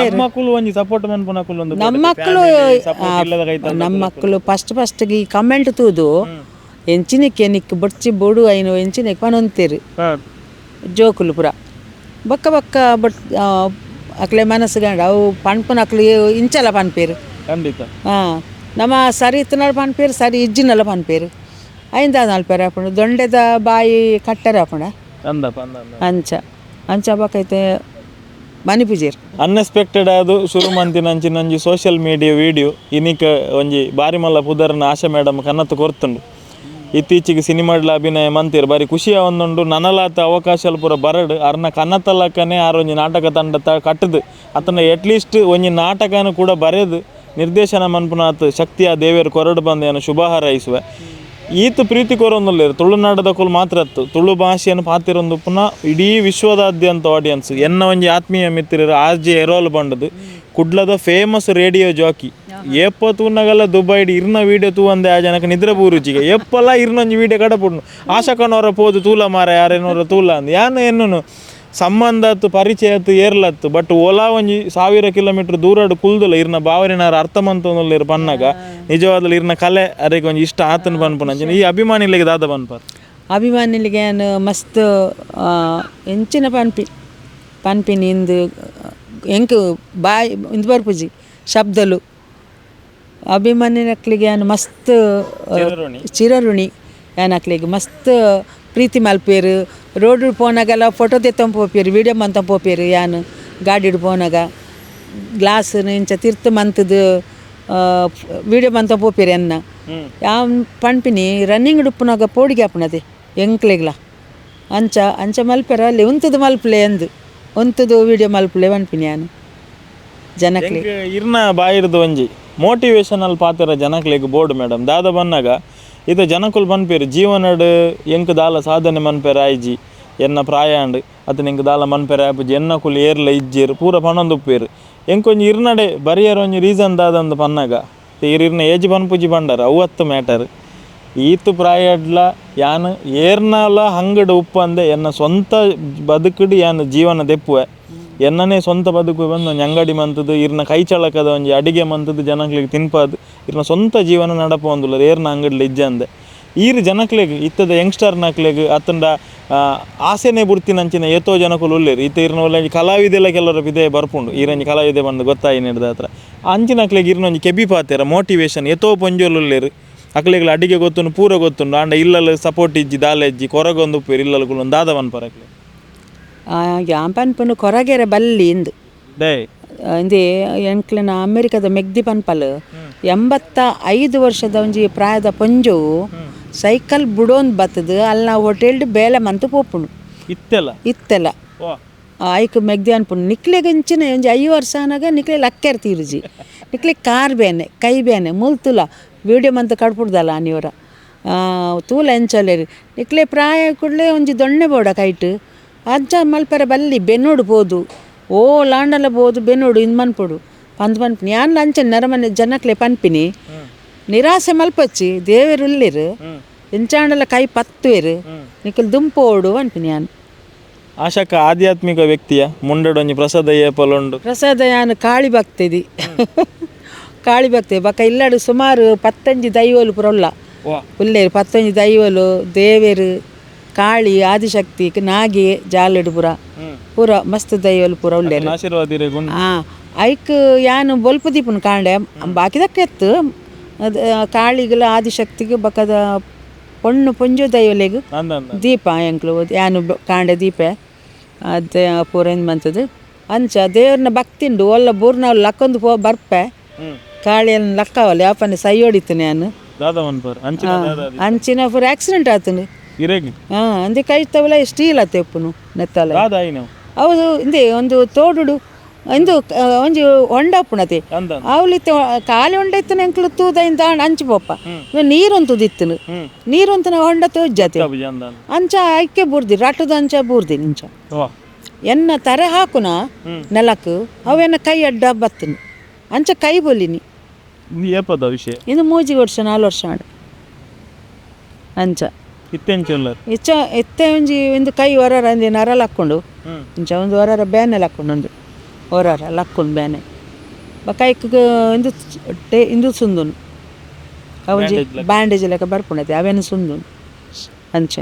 ನಮ್ಮಕ್ಕಳು ಒಂಜಿ ಸಪೋರ್ಟ್ ಮನ್ಪುನಕುಲು ಒಂದು ನಮ್ಮ ಮಕ್ಕಳು ಸಪೋರ್ಟ್ ಇಲ್ಲದ ಕೈತಲ್ ನಮ್ಮ ಮಕ್ಕಳು ಫಸ್ಟ್ ಫಸ್ಟ್ಗೆ ಈ ಕಮೆಂಟ್ ತೂದು ಎಂಚಿನಕ್ಕೆ ನಿಕ್ ಬೊಡ್ಚಿ ಬೋಡು ಐನು ಎಂಚಿನಕ್ಕೆ ಪನೊಂತೇರು ಜೋಕುಲು ಪೂರ. ಬೊಕ್ಕ ಬೊಕ್ಕ ಬಟ್ ಅಕ್ಲೆ ಮನಸ್ಸು ಗಂಡ ಅವು ಪನ್ಪುನಕ್ಲು ಇಂಚಲ ಪನ್ಪೇರು. ಖಂಡಿತ. ಹಾಂ, ನಮ್ಮ ಸರಿ ಇತ್ತನಾಳ ಪನ್ಪೇರು, ಸರಿ ಇಜ್ಜಿನಲ್ಲ ಪನ್ಪೇರು. ಐಂದ ನಲ್ಪೇರು ಆಪುಂಡು ದೊಂಡೆದ ಬಾಯಿ ಕಟ್ಟರೆ ಆಪುಂಡ. ಅಂದಪ್ಪ ಅಂದ ಅಂದ. ಅಂಚ ಅಂಚ ಬೊಕೈತೆ ಮನಿಪುಜೇರು. ಅನ್ಎಕ್ಸ್ಪೆಕ್ಟೆಡ್ ಆದ್ ಶುರು ಮಂತಿನ ಅಂಚಿನ ಒಂಜಿ social media video ಇನಿಕ್ ಒಂಜಿ ಬಾರಿ ಮಲ್ಲ ಪುದರ್ನ ಆಶಾ ಮೇಡಮ್ ಕನ್ನತ್ತು ಕೊರ್ತುಂಡು. ಇತ್ತೀಚೆಗೆ ಸಿನಿಮಾಡ್ಲ ಅಭಿನಯ ಮಂತಿರು ಬಾರಿ ಖುಷಿಯ ಒಂದುಂಡು. ನನಲಾತ ಅವಕಾಶ ಪೂರ ಬರಡು ಅರ್ನ ಕನ್ನತ್ತಲಕ್ಕನೆ ಆರ್ ಒಂಜಿ ನಾಟಕ ತಂಡ ಕಟ್ಟದು ಅತನ ಅಟ್ಲೀಸ್ಟ್ ಒಂಜಿ ನಾಟಕನ ಕೂಡ ಬರೆದು ನಿರ್ದೇಶನ ಮನ್ಪುನಾತ್ ಶಕ್ತಿಯ ದೇವೇರು ಕೊರಡು ಬಂದು ಏನು ಶುಭ ಹಾರೈಸುವೆ. ಈತ ಪ್ರೀತಿ ಕೊರೊಂದುಲ್ಲೆರ್ ತುಳುನಾಡದಕುಲು ಮಾತ್ರ ಅತ್ತು ತುಳು ಭಾಷೆಯನ್ನು ಪಾತಿರೊಂದು ಪುನಃ ಇಡೀ ವಿಶ್ವದಾದ್ಯಂತ ಆಡಿಯನ್ಸ್. ಎನ್ನ ಒಂಜಿ ಆತ್ಮೀಯ ಮಿತ್ರರು ಆರ್ ಜೆ ಎರೋಲ್ ಬಂಡದು ಕುಡ್ಲದ ಫೇಮಸ್ ರೇಡಿಯೋ ಜಾಕಿ ಏಪ ತೂನಗಲ್ಲ ದುಬೈಡ್ ಇರ್ನ ವೀಡಿಯೋ ತೂವಂದೆ ಆ ಜನಕ್ಕೆ ನಿದ್ರೆ ಬೂರುಜಿಗೆ ಏಪಲ್ಲ ಇರ್ನೊಂಜಿ ವೀಡಿಯೋ ಕಡಪುಡ್ನು ಆಶಕನವರ ಪೋದು ತೂಲ ಮಾರ ಯಾರೇನೋರ ತೂಲ ಅಂದ್ ಯಾನ್ ಎನ್ನುನು ಸಂಬಂಧ ಅತ್ತು ಪರಿಚಯ ಅತ್ತು ಏರ್ಲತ್ತು ಬಟ್ ಓಲಾ ಒಂಜಿ 1000 ಕಿಲೋಮೀಟರ್ ದೂರಡು ಕುಲ್ದುಲ ಇರ್ನ ಬಾವರಿನಾರ ಅರ್ಥ ಮಂತೊಂದುಲ್ಲೆರ್ ಪನ್ನಗ ನಿಜವಾದಲು ಇರ್ನ ಕಲೆ ಅರೆಗ್ ಒಂಜಿ ಇಷ್ಟ ಆತನ ಪನ್ಪುನ ಅಂಚಿನ ಈ ಅಭಿಮಾನಿಲೆಗ್ ದಾದ ಪನ್ಪರ್. ಅಭಿಮಾನಿಲಿಗೆ ಏನು ಮಸ್ತ್ ಎಂಚಿನ ಪನ್ಪಿ ಪನ್ಪಿನಿ ಇಂದು ಎಂಕ್ ಬಾಯ್ ಇಂದು ಬರ್ಪುಜಿ ಶಬ್ದಲು. ಅಭಿಮಾನಿನಕ್ಲಿಗೆ ಏನು ಮಸ್ತ್ ಚಿರಋಣಿ. ಚಿರಋಣಿ ಏನಕ್ಲಿಗೆ ಮಸ್ತ್ ಪ್ರೀತಿ ಮಲ್ಪೇರು. ರೋಡ್ ಪೋನಾಗೆಲ್ಲ ಫೋಟೋ ತೆತ್ತೊಂದು ಪೋಪೇರು, ವೀಡಿಯೋ ಮಂತ ಪೋಪೇರು. ಯಾನ್ ಗಾಡಿಡ್ ಪೋನಾಗ ಗ್ಲಾಸ್ ಇಂಚ ತಿರ್ತು ಮಂತದು ವೀಡಿಯೋ ಮಂತ ಪೋಪೇರು ಎನ್ನ. ಯಾನ್ ಪನ್ಪಿನಿ ರನ್ನಿಂಗ್ ಉಪ್ಪುನಾಗ ಪೋಡಿಗೆ ಆಪುನದೆ ಎಂಕ್ಲೆಗ್ಲ ಅಂಚ ಅಂಚ ಮಲ್ಪೆರ ಅಲ್ಲಿ ಉಂತುದು ಮಲ್ಪಲೆ ಅಂದು ಉಂತುದು ವೀಡಿಯೋ ಮಲ್ಪಲೆ ಪನ್ಪಿನಿ ಯಾನ್ ಜನಕ್ಲೆ. ಎಂಕ್ ಇರ್ನ ಬಾಯಿರ್ದು ಒಂಜಿ ಮೋಟಿವೇಶನಲ್ ಪಾತ್ರ ಜನಕ್ಲೆಗ್ ಬೋರ್ಡ್ ಮೇಡಮ್. ದಾದ ಬನ್ನಾಗ ಇತ್ತ ಜನಕುಲು ಪನ್ಪೇರು ಜೀವನಡ್ ಎಂಕ್ ದಾಲ ಸಾಧನೆ ಮನ್ಪೆರ ಆಯ್ಜಿ ಎನ್ನ ಪ್ರಾಯಾಂಡ್ ಅತನ ಎಂಕ್ ದಾಲ ಮನ್ಪೆರ ಆಪುಜಿ ಎನ್ನಕುಲು ಏರ್ಲ ಇಜ್ಜೇರು ಪೂರ ಪನೊಂದುಪ್ಪೇರು. ಎಂಕೊಂಜಿ ಇರ್ನಡೆ ಬರಿಯರ್ ಒಂಜಿ ರೀಸನ್ ದಾದಂದು ಪನ್ನಾಗ ಇರ್ನ ಏಜ್ ಪನ್ಪುಜಿ ಪಂಡರ ಅವು ಅತ್ತು ಮ್ಯಾಟರ್. ಈತು ಪ್ರಾಯಡ್ಲ ಯಾನ್ ಏರ್ನಾಲ ಹಂಗಡ್ ಉಪ್ಪಂದೆ ಎನ್ನ ಸ್ವಂತ ಬದುಕುಡು ಯಾನ್ ಜೀವನ ದೆಪ್ಪುವೆ ಎನ್ನನೇ ಸ್ವಂತ ಬದುಕು ಬಂದು ಒಂಜಿ ಅಂಗಡಿ ಮಂತದು ಇರ್ನ ಕೈ ಚಳಕದ ಒಂಜಿ ಅಡಿಗೆ ಮಂತದು ಜನಕ್ಲೆಗ್ ತಿನ್ಪಾದು ಇರ್ನ ಸ್ವಂತ ಜೀವನ ನಡಪೊಂದುಲ್ಲ ಏರ್ನ ಅಂಗಡಿಲ ಇಜ್ಜಂದೆ. ಈರ್ ಜನಕ್ಲೆಗ್ ಇತ್ತದ ಯಂಗ್ಸ್ಟರ್ ನಕ್ಲೆಗ್ ಅತ್ತಂಡ ಆಸೆನೆ ಬುಡ್ತಿನಂಚಿನ ಏತೋ ಜನಕುಲು ಉಲ್ಲೆರ್. ಇತ್ತ ಇರ್ನ ಒಲ್ಲ ಕಲಾವಿದೆಲ್ಲ ಕೆಲವರ ಪಿದೆ ಬರ್ಪುಂಡು ಈರಂಜಿ ಕಲಾವಿದೆ ಬಂದು ಗೊತ್ತಾಯಿನೆಡ್ದ ಹತ್ರ ಅಂಚಿನಕ್ಲೆಗ್ ಇರ್ನ ಒಂಜಿ ಕೆಬಿ ಪಾತೆರ ಮೋಟಿವೇಶನ್ ಏತೋ ಪೊಂಜೋಲು ಉಲ್ಲೆರ್. ಅಕ್ಲೆಗ್ಲ ಅಡಿಗೆ ಗೊತ್ತುಂಡು ಪೂರ ಗೊತ್ತುಂಡು ಆಂಡ ಇಲ್ಲಲ್ ಸಪೋರ್ಟ್ ಇಜ್ಜಿ ದಾಲ ಇಜ್ಜಿ ಕೊರಗೊಂದು ಉಪ್ಪೇರು ಇಲ್ಲಲ್ ಕುಲ್ಲೊಂದು ದಾದ ಪನ್ಪರ್ ಅಕ್ಲೆ. ಯಾನ್ ಪನ್ಪುನು ಕೊರಗೆರೆ ಬಲ್ಲಿ ಇಂದು. ಡೇ ಇಂದೇ ಎಂಕ್ಲೆನ ಅಮೆರಿಕದ ಮೆಗ್ದಿ ಪನ್ಪಲ್ 85 ವರ್ಷದ ಒಂಜಿ ಪ್ರಾಯದ ಪೊಂಜೋವು ಸೈಕಲ್ ಬುಡೋಂದು ಬತ್ತದು ಅಲ್ಲ ಹೋಟೆಲ್ಡ್ ಬೇಲೆ ಮಂತು ಪೋಪುಂಡು ಇತ್ತೆಲ್ಲ ಇತ್ತೆಲ್ಲ. ಐಕ್ ಮೆಗ್ದಿ ಅನ್ಪುಂಡು ನಿಕ್ಲೆಗ್ ಇಂಚಿನ ಒಂಜಿ 5 ವರ್ಷ ಆನಾಗ ನಿಕ್ಲೆ ಲಕ್ಕೆರ್ ತೀರುಜಿ ನಿಕ್ಲೆ ಕಾರ್ ಬೇನೆ ಕೈ ಬೇನೆ ಮುಲ್ತುಲ ವೀಡಿಯೋ ಮಂತ್ ಕಡ್ಪುಡ್ದಲ್ಲ ಅನಿವರ ತೂಲ ಎಂಚಲೇರಿ ನಿಕ್ಲೆ ಪ್ರಾಯ ಕೂಡಲೇ ಒಂಜಿ ದೊಣ್ಣೆ ಬೋಡ ಕೈಟ್ ಅಜ್ಜ ಮಲ್ಪೆರೆ ಬಲ್ಲಿ ಬೆನ್ನೋಡು ಪೋದು ಓ ಲಾಂಡಲ ಪೋದು ಬೆನ್ನೋಡು ಇಂದ್ ಮನ್ಪೊಡು ಪಂದ್ ಪನ್ಪಿನಿ ಯಾನ್ಲ ಅಂಚನೆ ನರಮನೆ ಜನಕ್ಲೆ ಪನ್ಪಿನಿ ನಿರಾಸೆ ಮಲ್ಪಚ್ಚಿ ದೇವೆರ್ ಉಲ್ಲೆರ್ ಎಂಚಾಂಡಲ ಕೈ ಪತ್ತುವೆರ್ ನಿಕುಲು ದುಂಪೋಡು ಪನ್ಪಿನಿ ಯಾನ್. ಆಶಾಕ ಆಧ್ಯಾತ್ಮಿಕ ವ್ಯಕ್ತಿಯ ಮುಂಡಡು ಒಂಜಿ ಪ್ರಸಾದ ಏಪಲುಂಡು. ಪ್ರಸಾದ ಯಾನ್ ಕಾಳಿ ಭಕ್ತಿದಿ ಕಾಳಿ ಭಕ್ತಿ ಬೊಕ್ಕ ಇಲ್ಲಡು ಸುಮಾರು 15 ದೈವಲು ಪೂರ ಉಲ್ಲ ಉಲ್ಲೇರು 15 ದೈವಲು ದೇವೆರು ಕಾಳಿ ಆದಿಶಕ್ತಿ ನಾಗಿ ಜಾಲಡು ಪೂರ ಪೂರ ಮಸ್ತ್ ದೈವಲು ಪೂರ ಉಲ್ಲೇರು. ಆಶೀರ್ವಾದ ಇರೆಗ್ ಉಂಡು. ಐಕ್ ಯಾನ್ ಬೊಲ್ಪು ದೀಪುನು ಕಾಂಡೆ ಬಾಕಿದಕ್ಕೆ ಎತ್ತು ಅದು ಕಾಳಿಗೆಲ್ಲ ಆದಿಶಕ್ತಿಗೆ ಬೊಕ್ಕದ ಪೊಣ್ಣು ಪೊಂಜು ದೈವಲೆಗ್ ದೀಪ ಎಂಕ್ಲು ಯಾನ್ ಕಾಂಡೆ ದೀಪ ಅದೇ ಪೂರ ಎಂದ್ ಮಂತದು ಅಂಚ ದೇವ್ರನ್ನ ಭಕ್ತಿಂಡು ಒಲ್ಲ ಬೂರ್ನ ಲಕ್ಕೊಂದು ಪೋ ಬರ್ಪೆ ಕಾಳಿಯನ್ನು ಲಕ್ಕವಲ್ಲ ಯಾಪನೆ ಸೈ ಹೊಡಿತು ನಾನು. ದಾದ ಮನ್ಪರ್ ಅಂಚಿನ ದಾದ? ಅಂಚಿನ ಪೂರ ಆಕ್ಸಿಡೆಂಟ್ ಆತನು. ಇರೆಗ್? ಹಾಂ, ಅಂದೆ ಕೈ ತವಲ ಸ್ಟೀಲ್ ಆತ ಎಪ್ಪುನು ನೆತ್ತಲ. ದಾದ ಆಯಿನವು? ಹೌದು, ಇಂದೆ ಒಂದು ತೋಡುಡು ಇಂದು ಒಂಜಿ ಹೊಂಡ ಉಪ್ಪುಣತೆ. ಅಂದ. ಅವಲಿತ್ತ ಖಾಲಿ ಹೊಂಡ ಇತ್ತನ ಎಂಕ್ಲು ತೂದ ಇಂದ ಅಂಚು ಪೋಪ ನೀರೊಂದು ತುದಿತ್ತನು, ನೀರೊಂತು ನಾವು ಹೊಂಡ ತೋಜ್ಜಾತೆ. ಅಬುಜಿ ಅಂದ. ಅಂಚ ಐಕೆ ಬೂರ್ದಿ ರಟ್ಟದ ಅಂಚ ಬೂರ್ದಿ ಇಂಚ. ವಾ. ಎನ್ನ ತರೆ ಹಾಕುನ ನೆಲಕ್ ಅವೆನ್ನ ಕೈ ಅಡ್ಡ ಬತ್ತನು ಅಂಚ ಕೈ ಬೊಲಿನಿ. ಇದು ಏಪದ ವಿಷಯ? ಇದು 3 ವರ್ಷ 4 ವರ್ಷ ಆಂಡ್ ಅಂಚ. ಇತ್ತೆಂಚ ಉಲ್ಲರ್? ಇಚ್ಚ ಇತ್ತೆ ಒಂಜಿ ಒಂದು ಕೈ ಹೊರರ ಅಂದೆ ನರಲ್ ಹಾಕ್ಕೊಂಡು ಇಂಚ ಒಂದು ಹೊರರ ಬ್ಯಾನೆ ಹಾಕೊಂಡು ಒಂದು ಹೊರರ ಲಕ್ಕೊಂಡು ಬ್ಯಾನೆ ಬೊಕ ಐಕ್ ಇಂದು ಟೇ ಇಂದು ಸುಂದುನು ಅವಂಜಿ ಬ್ಯಾಂಡೇಜ್ ಲೆಕ್ಕ ಬರ್ಪುಂಡತೆ ಅವೇನು ಸುಂದುನು ಅಂಚ.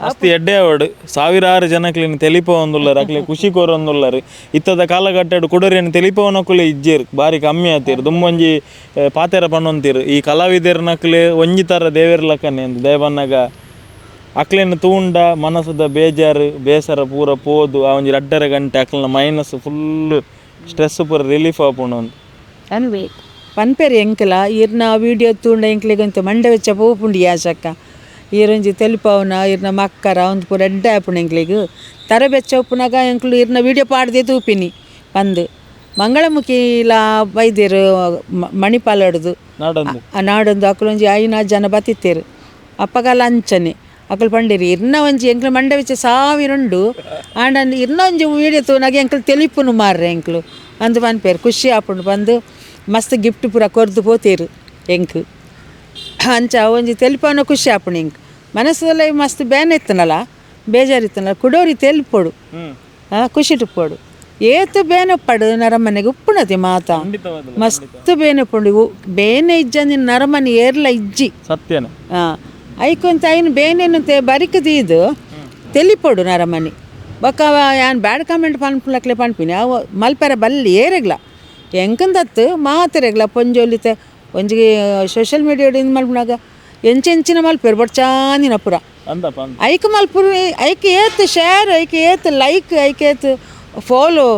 ಮಸ್ತ್ ಎಡ್ಡೆ ಅವಡು ಸಾವಿರಾರು ಜನಕ್ಲೆನ್ ತೆಲಿಪವೊಂದುಲ್ಲರ್, ಅಕ್ಲೆ ಖುಷಿ ಕೊರೊಂದುಲ್ಲರ್. ಇತ್ತದ ಕಾಲಘಟ್ಟಡ್ ಕುಡೊರಿಯನ್ ತೆಲಿಪವನಕುಲೆ ಇಜ್ಜೆರ್, ಬಾರಿ ಕಮ್ಮಿ ಆತೀರ್. ದುಂಬೊಂಜಿ ಪಾತೆರ ಪನೊಂತೀರ್, ಈ ಕಲಾವಿದರ್ನಕ್ಲೆ ಒಂಜಿ ತರ ದೇವೆರ್ ಲಕ್ಕನೆ ಅಂದ್ ದಯಬನ್ನಗ ಅಕ್ಲೆನ್ ತೂಂಡ ಮನಸ್ಸುದ ಬೇಜಾರು ಬೇಸರ ಪೂರ ಪೋದು ಆ ಒಂಜಿ 2.5 ಗಂಟೆ ಅಕ್ಲೆನ minus full stress ಪೂರ ರಿಲೀಫ್ ಆಪುಂಡು ಅಂದ್. ಅನ್ವೆ ಪನ್ಪೆರ್ ಎಂಕಲ ಇರ್ನ ವೀಡಿಯೋ ತೂಂಡ ಎಂಕ್ಲೆಗಂತ ಮಂಡೆ ವೆಚ್ಚ ಪೋಪುಂಡು ಯಾಶಕ್ಕ ಈರೊಂಜಿ ತೆಲಿಪವನ ಇರ್ನ ಮಕ್ಕರ ಒಂದು ಪೂರ ಎಡ್ಡೆ ಆಪುಂಡು ಎಂಕ್ಲೆಗ್ ತರೆ ಬೆಚ್ಚ ಉಪ್ಪುನಾಗ ಎಂಕ್ಲು ಇರ್ನ ವೀಡಿಯೋ ಪಾಡ್ದೆ ತೂಪಿನಿ ಪಂದ್. ಮಂಗಳಮುಖಿಲ ಬೈದೆರ್ ಮಣಿಪಾಲಡ್ದು. ನಾಡೊಂದು. ಆ ನಾಡೊಂದು ಅಕುಲೊಂಜಿ 5 ಜನ ಬತ್ತಿತ್ತೇರು ಅಪ್ಪಗಲ ಅಂಚನೆ ಅಕುಲು ಪಂಡೇರಿ ಇರ್ನ ಒಂಜಿ ಎಂಕ್ಲು ಮಂಡೆ ಬೆಚ್ಚ ಸಾವಿರ ಉಂಡು ಆಂಡ ಇರ್ನ ಒಂಜಿ ವೀಡಿಯೋ ತೂನಾಗ ಎಂಕ್ಲು ತೆಲಿಪುನು ಮಾರ್ರೆ ಎಂಕ್ಲು ಅಂದ್ ಪನ್ಪೇರು. ಖುಷಿ ಆಪುಂಡು ಬಂದು ಮಸ್ತ್ ಗಿಫ್ಟ್ ಪೂರ ಕೊರ್ದು ಪೋತೇರು ಎಂಕ್. ಅಂಚ ಒಂಜಿ ತೆಲಿಪವನ ಖುಷಿ ಆಪುಂಡು ಎಂಕ್ ಮನಸ್ಸಲ್ಲ ಮಸ್ತ್ ಬೇನೆ ಇತ್ತನಲ್ಲ ಬೇಜಾರಿತ್ತನಲ್ಲ ಕುಡೋರಿ ತೆಲಿಪೊಡು ಖುಷಿ ಉಪ್ಪೊಡು ಏತು ಬೇನೆ ಉಪ್ಪಡು ನರಮನೆಗೆ ಉಪ್ಪುಣತಿ ಮಾತ. ಖಂಡಿತವಾದಲ. ಮಸ್ತ್ ಬೇನೆ ಉಪ್ಪುಂಡು ಬೇನೆ ಇಜ್ಜಂದಿನ ನರಮನೆ ಏರ್ಲ ಇಜ್ಜಿ. ಸತ್ಯನ. ಐಕೊಂತ ಐನು ಬೇನೆನಂತೆ ಬರಿಕ್ ದೀದು ತೆಲಿಪೊಡು ನರಮನೆ ಬೊಕ್ಕ ಯಾನ್ ಬ್ಯಾಡ್ ಕಮೆಂಟ್ ಪನ್ಪುಲಕ್ಲೆ ಪನ್ಪಿನಿ ಅವು ಮಲ್ಪೆರೆ ಬಲ್ಲಿ ಏರೆಗ್ಲ ಎಂಕಂದತ್ತು ಮಾತೆರೆಗ್ಲ ಪೊಂಜೊಲಿತೆ ಒಂಜಿ ಸೋಷಿಯಲ್ ಮೀಡಿಯಾಡ್ ಇಂದ್ ಮಲ್ಪುನಾಗ ಎಂಚೆಂಚಿನ ಮಲ್ಪೆರ್ ಬೊಡ್ಚಾಂದಿನ ಪೂರ. ಅಂದಪ್ಪ ಅಂದ. ಐಕ್ ಮಲ್ಪುರು ಐಕ್ ಏತ್ ಶೇರ್ ಐಕ್ ಏತ್ ಲೈಕ್ ಐಕ್ ಏತ್ ಫಾಲೋ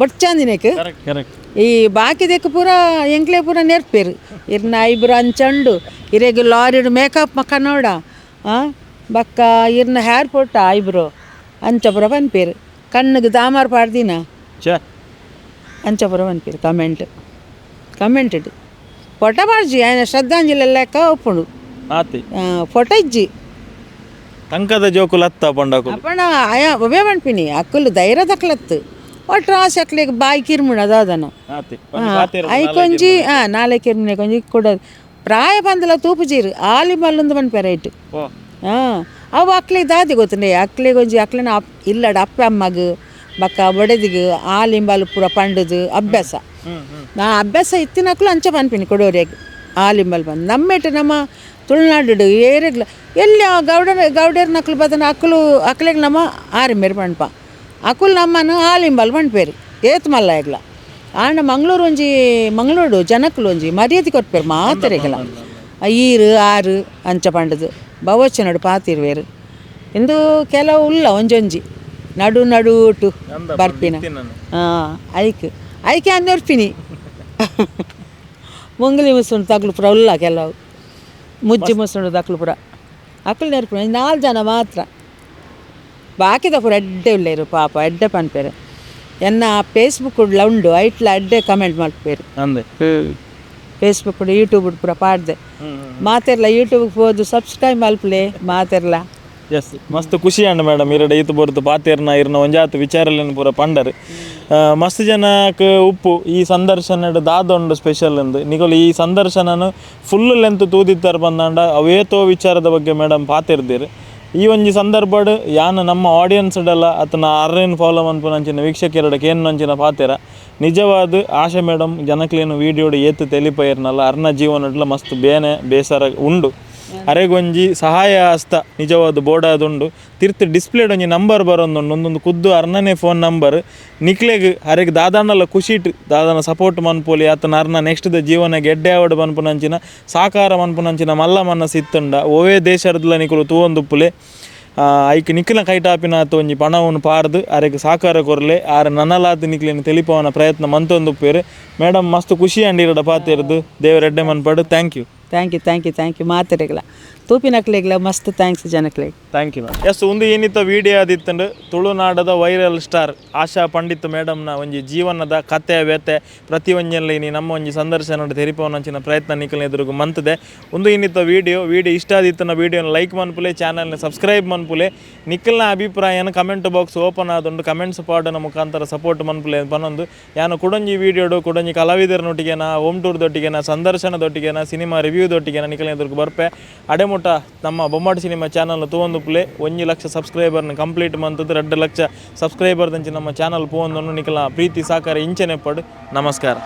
ಬೊಡ್ಚಾಂದಿನಕ್. Correct correct. ಈ ಬಾಕಿದಕ್ಕೆ ಪೂರ ಎಂಕ್ಲೆ ಪೂರ ನೆರ್ಪೇರು ಇರ್ನ ಐಬ್ರು ಅಂಚಂಡು ಇರೆಗ್ ಲಾರಿಡ್ ಮೇಕಪ್ ಮಕ್ಕ ನೋಡ ಬಕ್ಕ ಇರ್ನ ಹೇರ್ ಪೊಟ್ಟ ಐಬ್ರೋ ಅಂಚ ಪೂರ ಪನ್ಪೇರು ಕಣ್ಣಿಗೆ ದಾಮಾರ್ ಪಾಡ್ದಿನ. ಛೇ. ಅಂಚ ಪೂರ ಪನ್ಪೇರು ಕಮೆಂಟ್ ಕಮೆಂಟ್ ಇಡು ಫೋಟೋ ಪಾಡ್ಜಿ ಆಯ್ನ ಶ್ರದ್ಧಾಂಜಲಿ ಲೆಕ್ಕ ಉಪ್ಪುಂಡು. ಆತಿ. ಫೋಟೋ ಇಜ್ಜಿ. ತಂಕದ ಜೋಕುಲು ಅತ್ತ ಪಂಡಕುಲು. ಅಪ್ಪಣ ಆಯ ಒಬ್ಬೇ ಪನ್ಪಿನಿ ಅಕ್ಕಲು ಧೈರ್ಯ ದಕ್ಲತ್ತು ಒಟ್ಟು ರಾಸಿ ಅಕ್ಲೆಗ್ ಬಾಯಿ ಕಿರ್ಮುಣ ದಾದನ. ಆತಿ. ಐಕೊಂಜಿ ನಾಳೆ ಕಿರ್ಮುನೆ ಕೊಂಜಿ ಕೂಡ ಪ್ರಾಯ ಬಂದಲ ತೂಪುಜೀರು ಆಲಿ ಮಲ್ಲೊಂದು ಪನ್ಪೆ ರೈಟ್. ಓ. ಅವು ಅಕ್ಲೆಗ್ ದಾದಿ ಗೊತ್ತುಂಡೆ ಅಕ್ಲೆಗ್ ಒಂಜಿ ಅಕ್ಲೆನ ಅಪ್ ಇಲ್ಲಡ ಅಪ್ಪೆ ಅಮ್ಮಗ್ ಬಕ್ಕ ಬೊಡೆದಿಗ್ ಆಲಿಂಬಾಲು ಪೂರ ಪಂಡುದು ಅಭ್ಯಾಸ. ನಾ ಅಭ್ಯಾಸ ಇತ್ತಿನಕ್ಲು ಅಂಚ ಪನ್ಪಿನಿ ಕೊಡೋರಿಯಾಗಿ ಆಲಿಂಬಲ್ ಬಂದು ನಮ್ಮೆಟ್ ನಮ್ಮ ತುಳುನಾಡು ಏರೆಗ್ಲ ಎಲ್ಲಿ ಆ ಗೌಡರ ಗೌಡರ ನಕ್ಲು ಬದನ ಅಕ್ಲು ಅಕ್ಲೆಗ್ ನಮ್ಮ ಆರಿಮೇರು ಪನ್ಪ ಅಕುಲು ನಮ್ಮನ್ನು ಆಲಿಂಬಲ್ ಪನ್ಪೇರು ಏತ್ ಮಲ್ಲ ಎಗ್ಲ ಆಂಡ ಮಂಗ್ಳೂರು ಒಂಜಿ ಮಂಗ್ಳೂರು ಜನಕ್ಲು ಒಂಜಿ ಮರ್ಯಾದೆ ಕೊರ್ಪೇರು ಮಾತೆರೆಗ್ಲ ಈರು ಆರು ಅಂಚ ಪಂಡದು ಭವಚನಡು ಪಾತಿರುವೇರು ಇಂದು ಕೆಲವು ಉಲ್ಲ ಒಂಜೊಂಜಿ ನಡು ನಡುಟು ಬರ್ಪಿನ ಐಕ್ ಐಕೆ ಅನ್ನರ್ಪಿನಿ ಮುಂಗ್ಲಿ ಮುಸುಂಡು ತಗ್ಲು ಪೂರ ಉಲ್ಲ ಕೆಲವು ಮುಜ್ಜಿ ಮುಸುಂಡು ತಗ್ಲು ಪೂರ ಅಕ್ಕಲು ನೆರ್ಪಿನಿ 4 ಜನ ಮಾತ್ರ ಬಾಕಿದ ಪೂರ ಎಡ್ಡೆ ಉಲ್ಲೇರು ಪಾಪ ಎಡ್ಡೆ ಪನ್ಪೇರು ಎನ್ನ ಫೇಸ್ಬುಕ್ ಉಡ್ಲ ಉಂಡು ಐಟ್ಲ ಎಡ್ಡೆ ಕಮೆಂಟ್ ಮಲ್ಪೇರು. ಅಂದೆ. ಫೇಸ್ಬುಕ್ ಯೂಟ್ಯೂಬ್ ಪೂರ ಪಾಡ್ದೆ ಮಾತೆರ್ಲ ಯೂಟ್ಯೂಬ್ ಪೋದು ಸಬ್ಸ್ಕ್ರೈಬ್ ಮಲ್ಪಲೆ ಮಾತೆರ್ಲ. ಎಸ್ ಮಸ್ತ್ ಖುಷಿ ಅಂಡ್ ಮೇಡಮ್ ಇರಡ ಈತು ಬೊರ್ದು ಪಾತೇರ್ನ ಇರ್ನ ಒಂಜಾತ್ ವಿಚಾರಲೇನು ಪೂರ ಪಂಡರ್. ಮಸ್ತ್ ಜನಕ್ ಉಪ್ಪು ಈ ಸಂದರ್ಶನಡ್ ದಾದೊಂಡು ಸ್ಪೆಷಲ್ ಅಂದ್ ನಿಕುಲು ಈ ಸಂದರ್ಶನನು ಫುಲ್ ಲೆಂತ್ ತೂದಿತ್ತರ ಬಂದಾಂಡ ಅವೇತೋ ವಿಚಾರದ ಬಗ್ಗೆ ಮೇಡಮ್ ಪಾತಿರ್ದಿರ್. ಈ ಒಂಜಿ ಸಂದರ್ಭಡ್ ಯಾನ್ ನಮ್ಮ ಆಡಿಯನ್ಸ್ ಡಲ್ಲ ಅತನ ಅರ್ರೇನ್ ಫಾಲೋ ಮನ್ಪುನಂಚಿನ ವೀಕ್ಷಕರಡ ಕೇನುನಂಚಿನ ಪಾತೆರ ನಿಜವಾದ ಆಶಾ ಮೇಡಮ್ ಜನಕ್ಲೇನು ವೀಡಿಯೋಡು ಏತ್ ತೆಲಿಪೈರ್ನಲ್ಲ ಅರ್ನ ಜೀವನಡ್ಲ ಮಸ್ತ್ ಬೇನೆ ಬೇಸರ ಉಂಡು ಅರೆಗೊಂಜಿ ಸಹಾಯ ಹಸ್ತ ನಿಜವಾದ ಬೋಡಾದುಂಡು ತಿರ್ತ್ ಡಿಸ್ಪ್ಲೇಡ್ ಒಂಜಿ ನಂಬರ್ ಬರೊಂದುಂಡು ಒಂದೊಂದು ಖುದ್ದು ಅರ್ನನೇ ಫೋನ್ ನಂಬರ್ ನಿಕ್ಲೆಗ್ ಅರೆಗ್ ದಾದಾನಲ ಖುಷಿಟ್ ದಾದಾನ ಸಪೋರ್ಟ್ ಮನ್ಪೊಲಿ ಆತನ ಅರ್ನ ನೆಕ್ಸ್ಟ್ ದ ಜೀವನ ಗೆಡ್ಡೆ ಆವಡ್ ಮನ್ಪುನಂಚಿನ ಸಾಕಾರ ಮನ್ಪುನಂಚಿನ ಮಲ್ಲ ಮನಸ್ಸು ಇತ್ತುಂಡ ಓವೇ ದೇಶರ್ದಲ ನಿಕುಲು ತೂವೊಂದುಪ್ಪುಲೆ. ಐಕ್ ನಿಕ್ಕಿನ ಕೈಟಾಪಿನಾತ್ ಒಂಜಿ ಪಣವನ್ನು ಪಾರ್ದು ಅರೆಗ್ ಸಾಕಾರ ಕೊರ್ಲೆ. ಆರ್ ನನಲಾತ್ ನಿಕ್ಲೆನ್ ತೆಲಿಪಾವನ ಪ್ರಯತ್ನ ಮಂತೊಂದುಪ್ಪೆರ್. ಮೇಡಮ್, ಮಸ್ತ್ ಖುಷಿ ಆಂಡ್ ಇರಡ ಪಾತೆರ್ದು. ದೇವರ್ ಎಡ್ಡೆ ಮನ್ಪಡ್. Thank you. Thank you, thank you, thank you. ಮಾತೆರೆಗ್ಲ, ತೂಪಿನಕ್ಲೆಗ್ಲ ಮಸ್ತ್ thanks ಜನಕ್ಲೆಗ್. Thank you ma'am. S, ಒಂದು ಏನಿತ್ತ ವಿಡಿಯೋ ಆದಿತ್ತಂಡು ತುಳುನಾಡದ ವೈರಲ್ ಸ್ಟಾರ್ ಆಶಾ ಪಂಡಿತ್ ಮೇಡಮ್ನ ಒಂಜಿ ಜೀವನದ ಕತೆ ವ್ಯತೆ ಪ್ರತಿ ಒಂಜಲ್ಲಿ ಇನಿ ನಮ್ಮ ಒಂಜಿ ಸಂದರ್ಶನ ತೆರಿಪವನಂಚಿನ ಪ್ರಯತ್ನ ನಿಕಲ್ನ ಎದುರುಗು ಮಂತದೆ. ಒಂದು ಇನ್ನಿತ್ತ ವಿಡಿಯೋ ವಿಡಿಯೋ ಇಷ್ಟ ಆದಿತ್ತನ ವಿಡಿಯೋನ ಲೈಕ್ ಮನ್ಪುಲೆ, ಚಾನಲ್ನ ಸಬ್ಸ್ಕ್ರೈಬ್ ಮನ್ಪುಲೆ. ನಿಕಲ್ನ ಅಭಿಪ್ರಾಯನ ಕಮೆಂಟ್ ಬಾಕ್ಸ್ ಓಪನ್ ಆದುಂಡು, ಕಮೆಂಟ್ಸ್ ಪಾಡನ ಮುಖಾಂತರ ಸಪೋರ್ಟ್ ಮನ್ಪುಲೆ ಪನೊಂದು, ಯಾನು ಕುಡೊಂಜಿ ವಿಡಿಯೋಡು ಕುಡೊಂಜಿ ಕಲಾವಿದರನೊಟ್ಟಿಗೆನ, ಹೋಮ್ ಟೂರ್ದೊಟ್ಟಿಗೆನ, ಸಂದರ್ಶನದೊಟ್ಟಿಗೆನ, ಸಿನಿಮಾ ರಿವ್ಯೂದೊಟ್ಟಿಗೆನ ನಿಕಲ್ನ ಎದುರುಗು ಬರ್ಪೆ. ಅಡೆಮುಟ ನಮ್ಮ ಬೊಮ್ಮಾಟ ಸಿನಿಮಾ ಚಾನಲ್ ತೂವೊಂದುಪ್ಪುಲೆ. 1 ಲಕ್ಷ ಸಬ್ಸ್ಕ್ರೈಬರ್ನ ಕಂಪ್ಲೀಟ್ ಮಂತದ್ದು 2 ಲಕ್ಷ ಸಬ್ಸ್ಕ್ರೈಬರ್ ದಂಚಿ ನಮ್ಮ ಚಾನಲ್ ಪೋವೊಂದು. ನಿಕಲ ಪ್ರೀತಿ ಸಾಕಾರ ಇಂಚನೆ ಪಡು. ನಮಸ್ಕಾರ.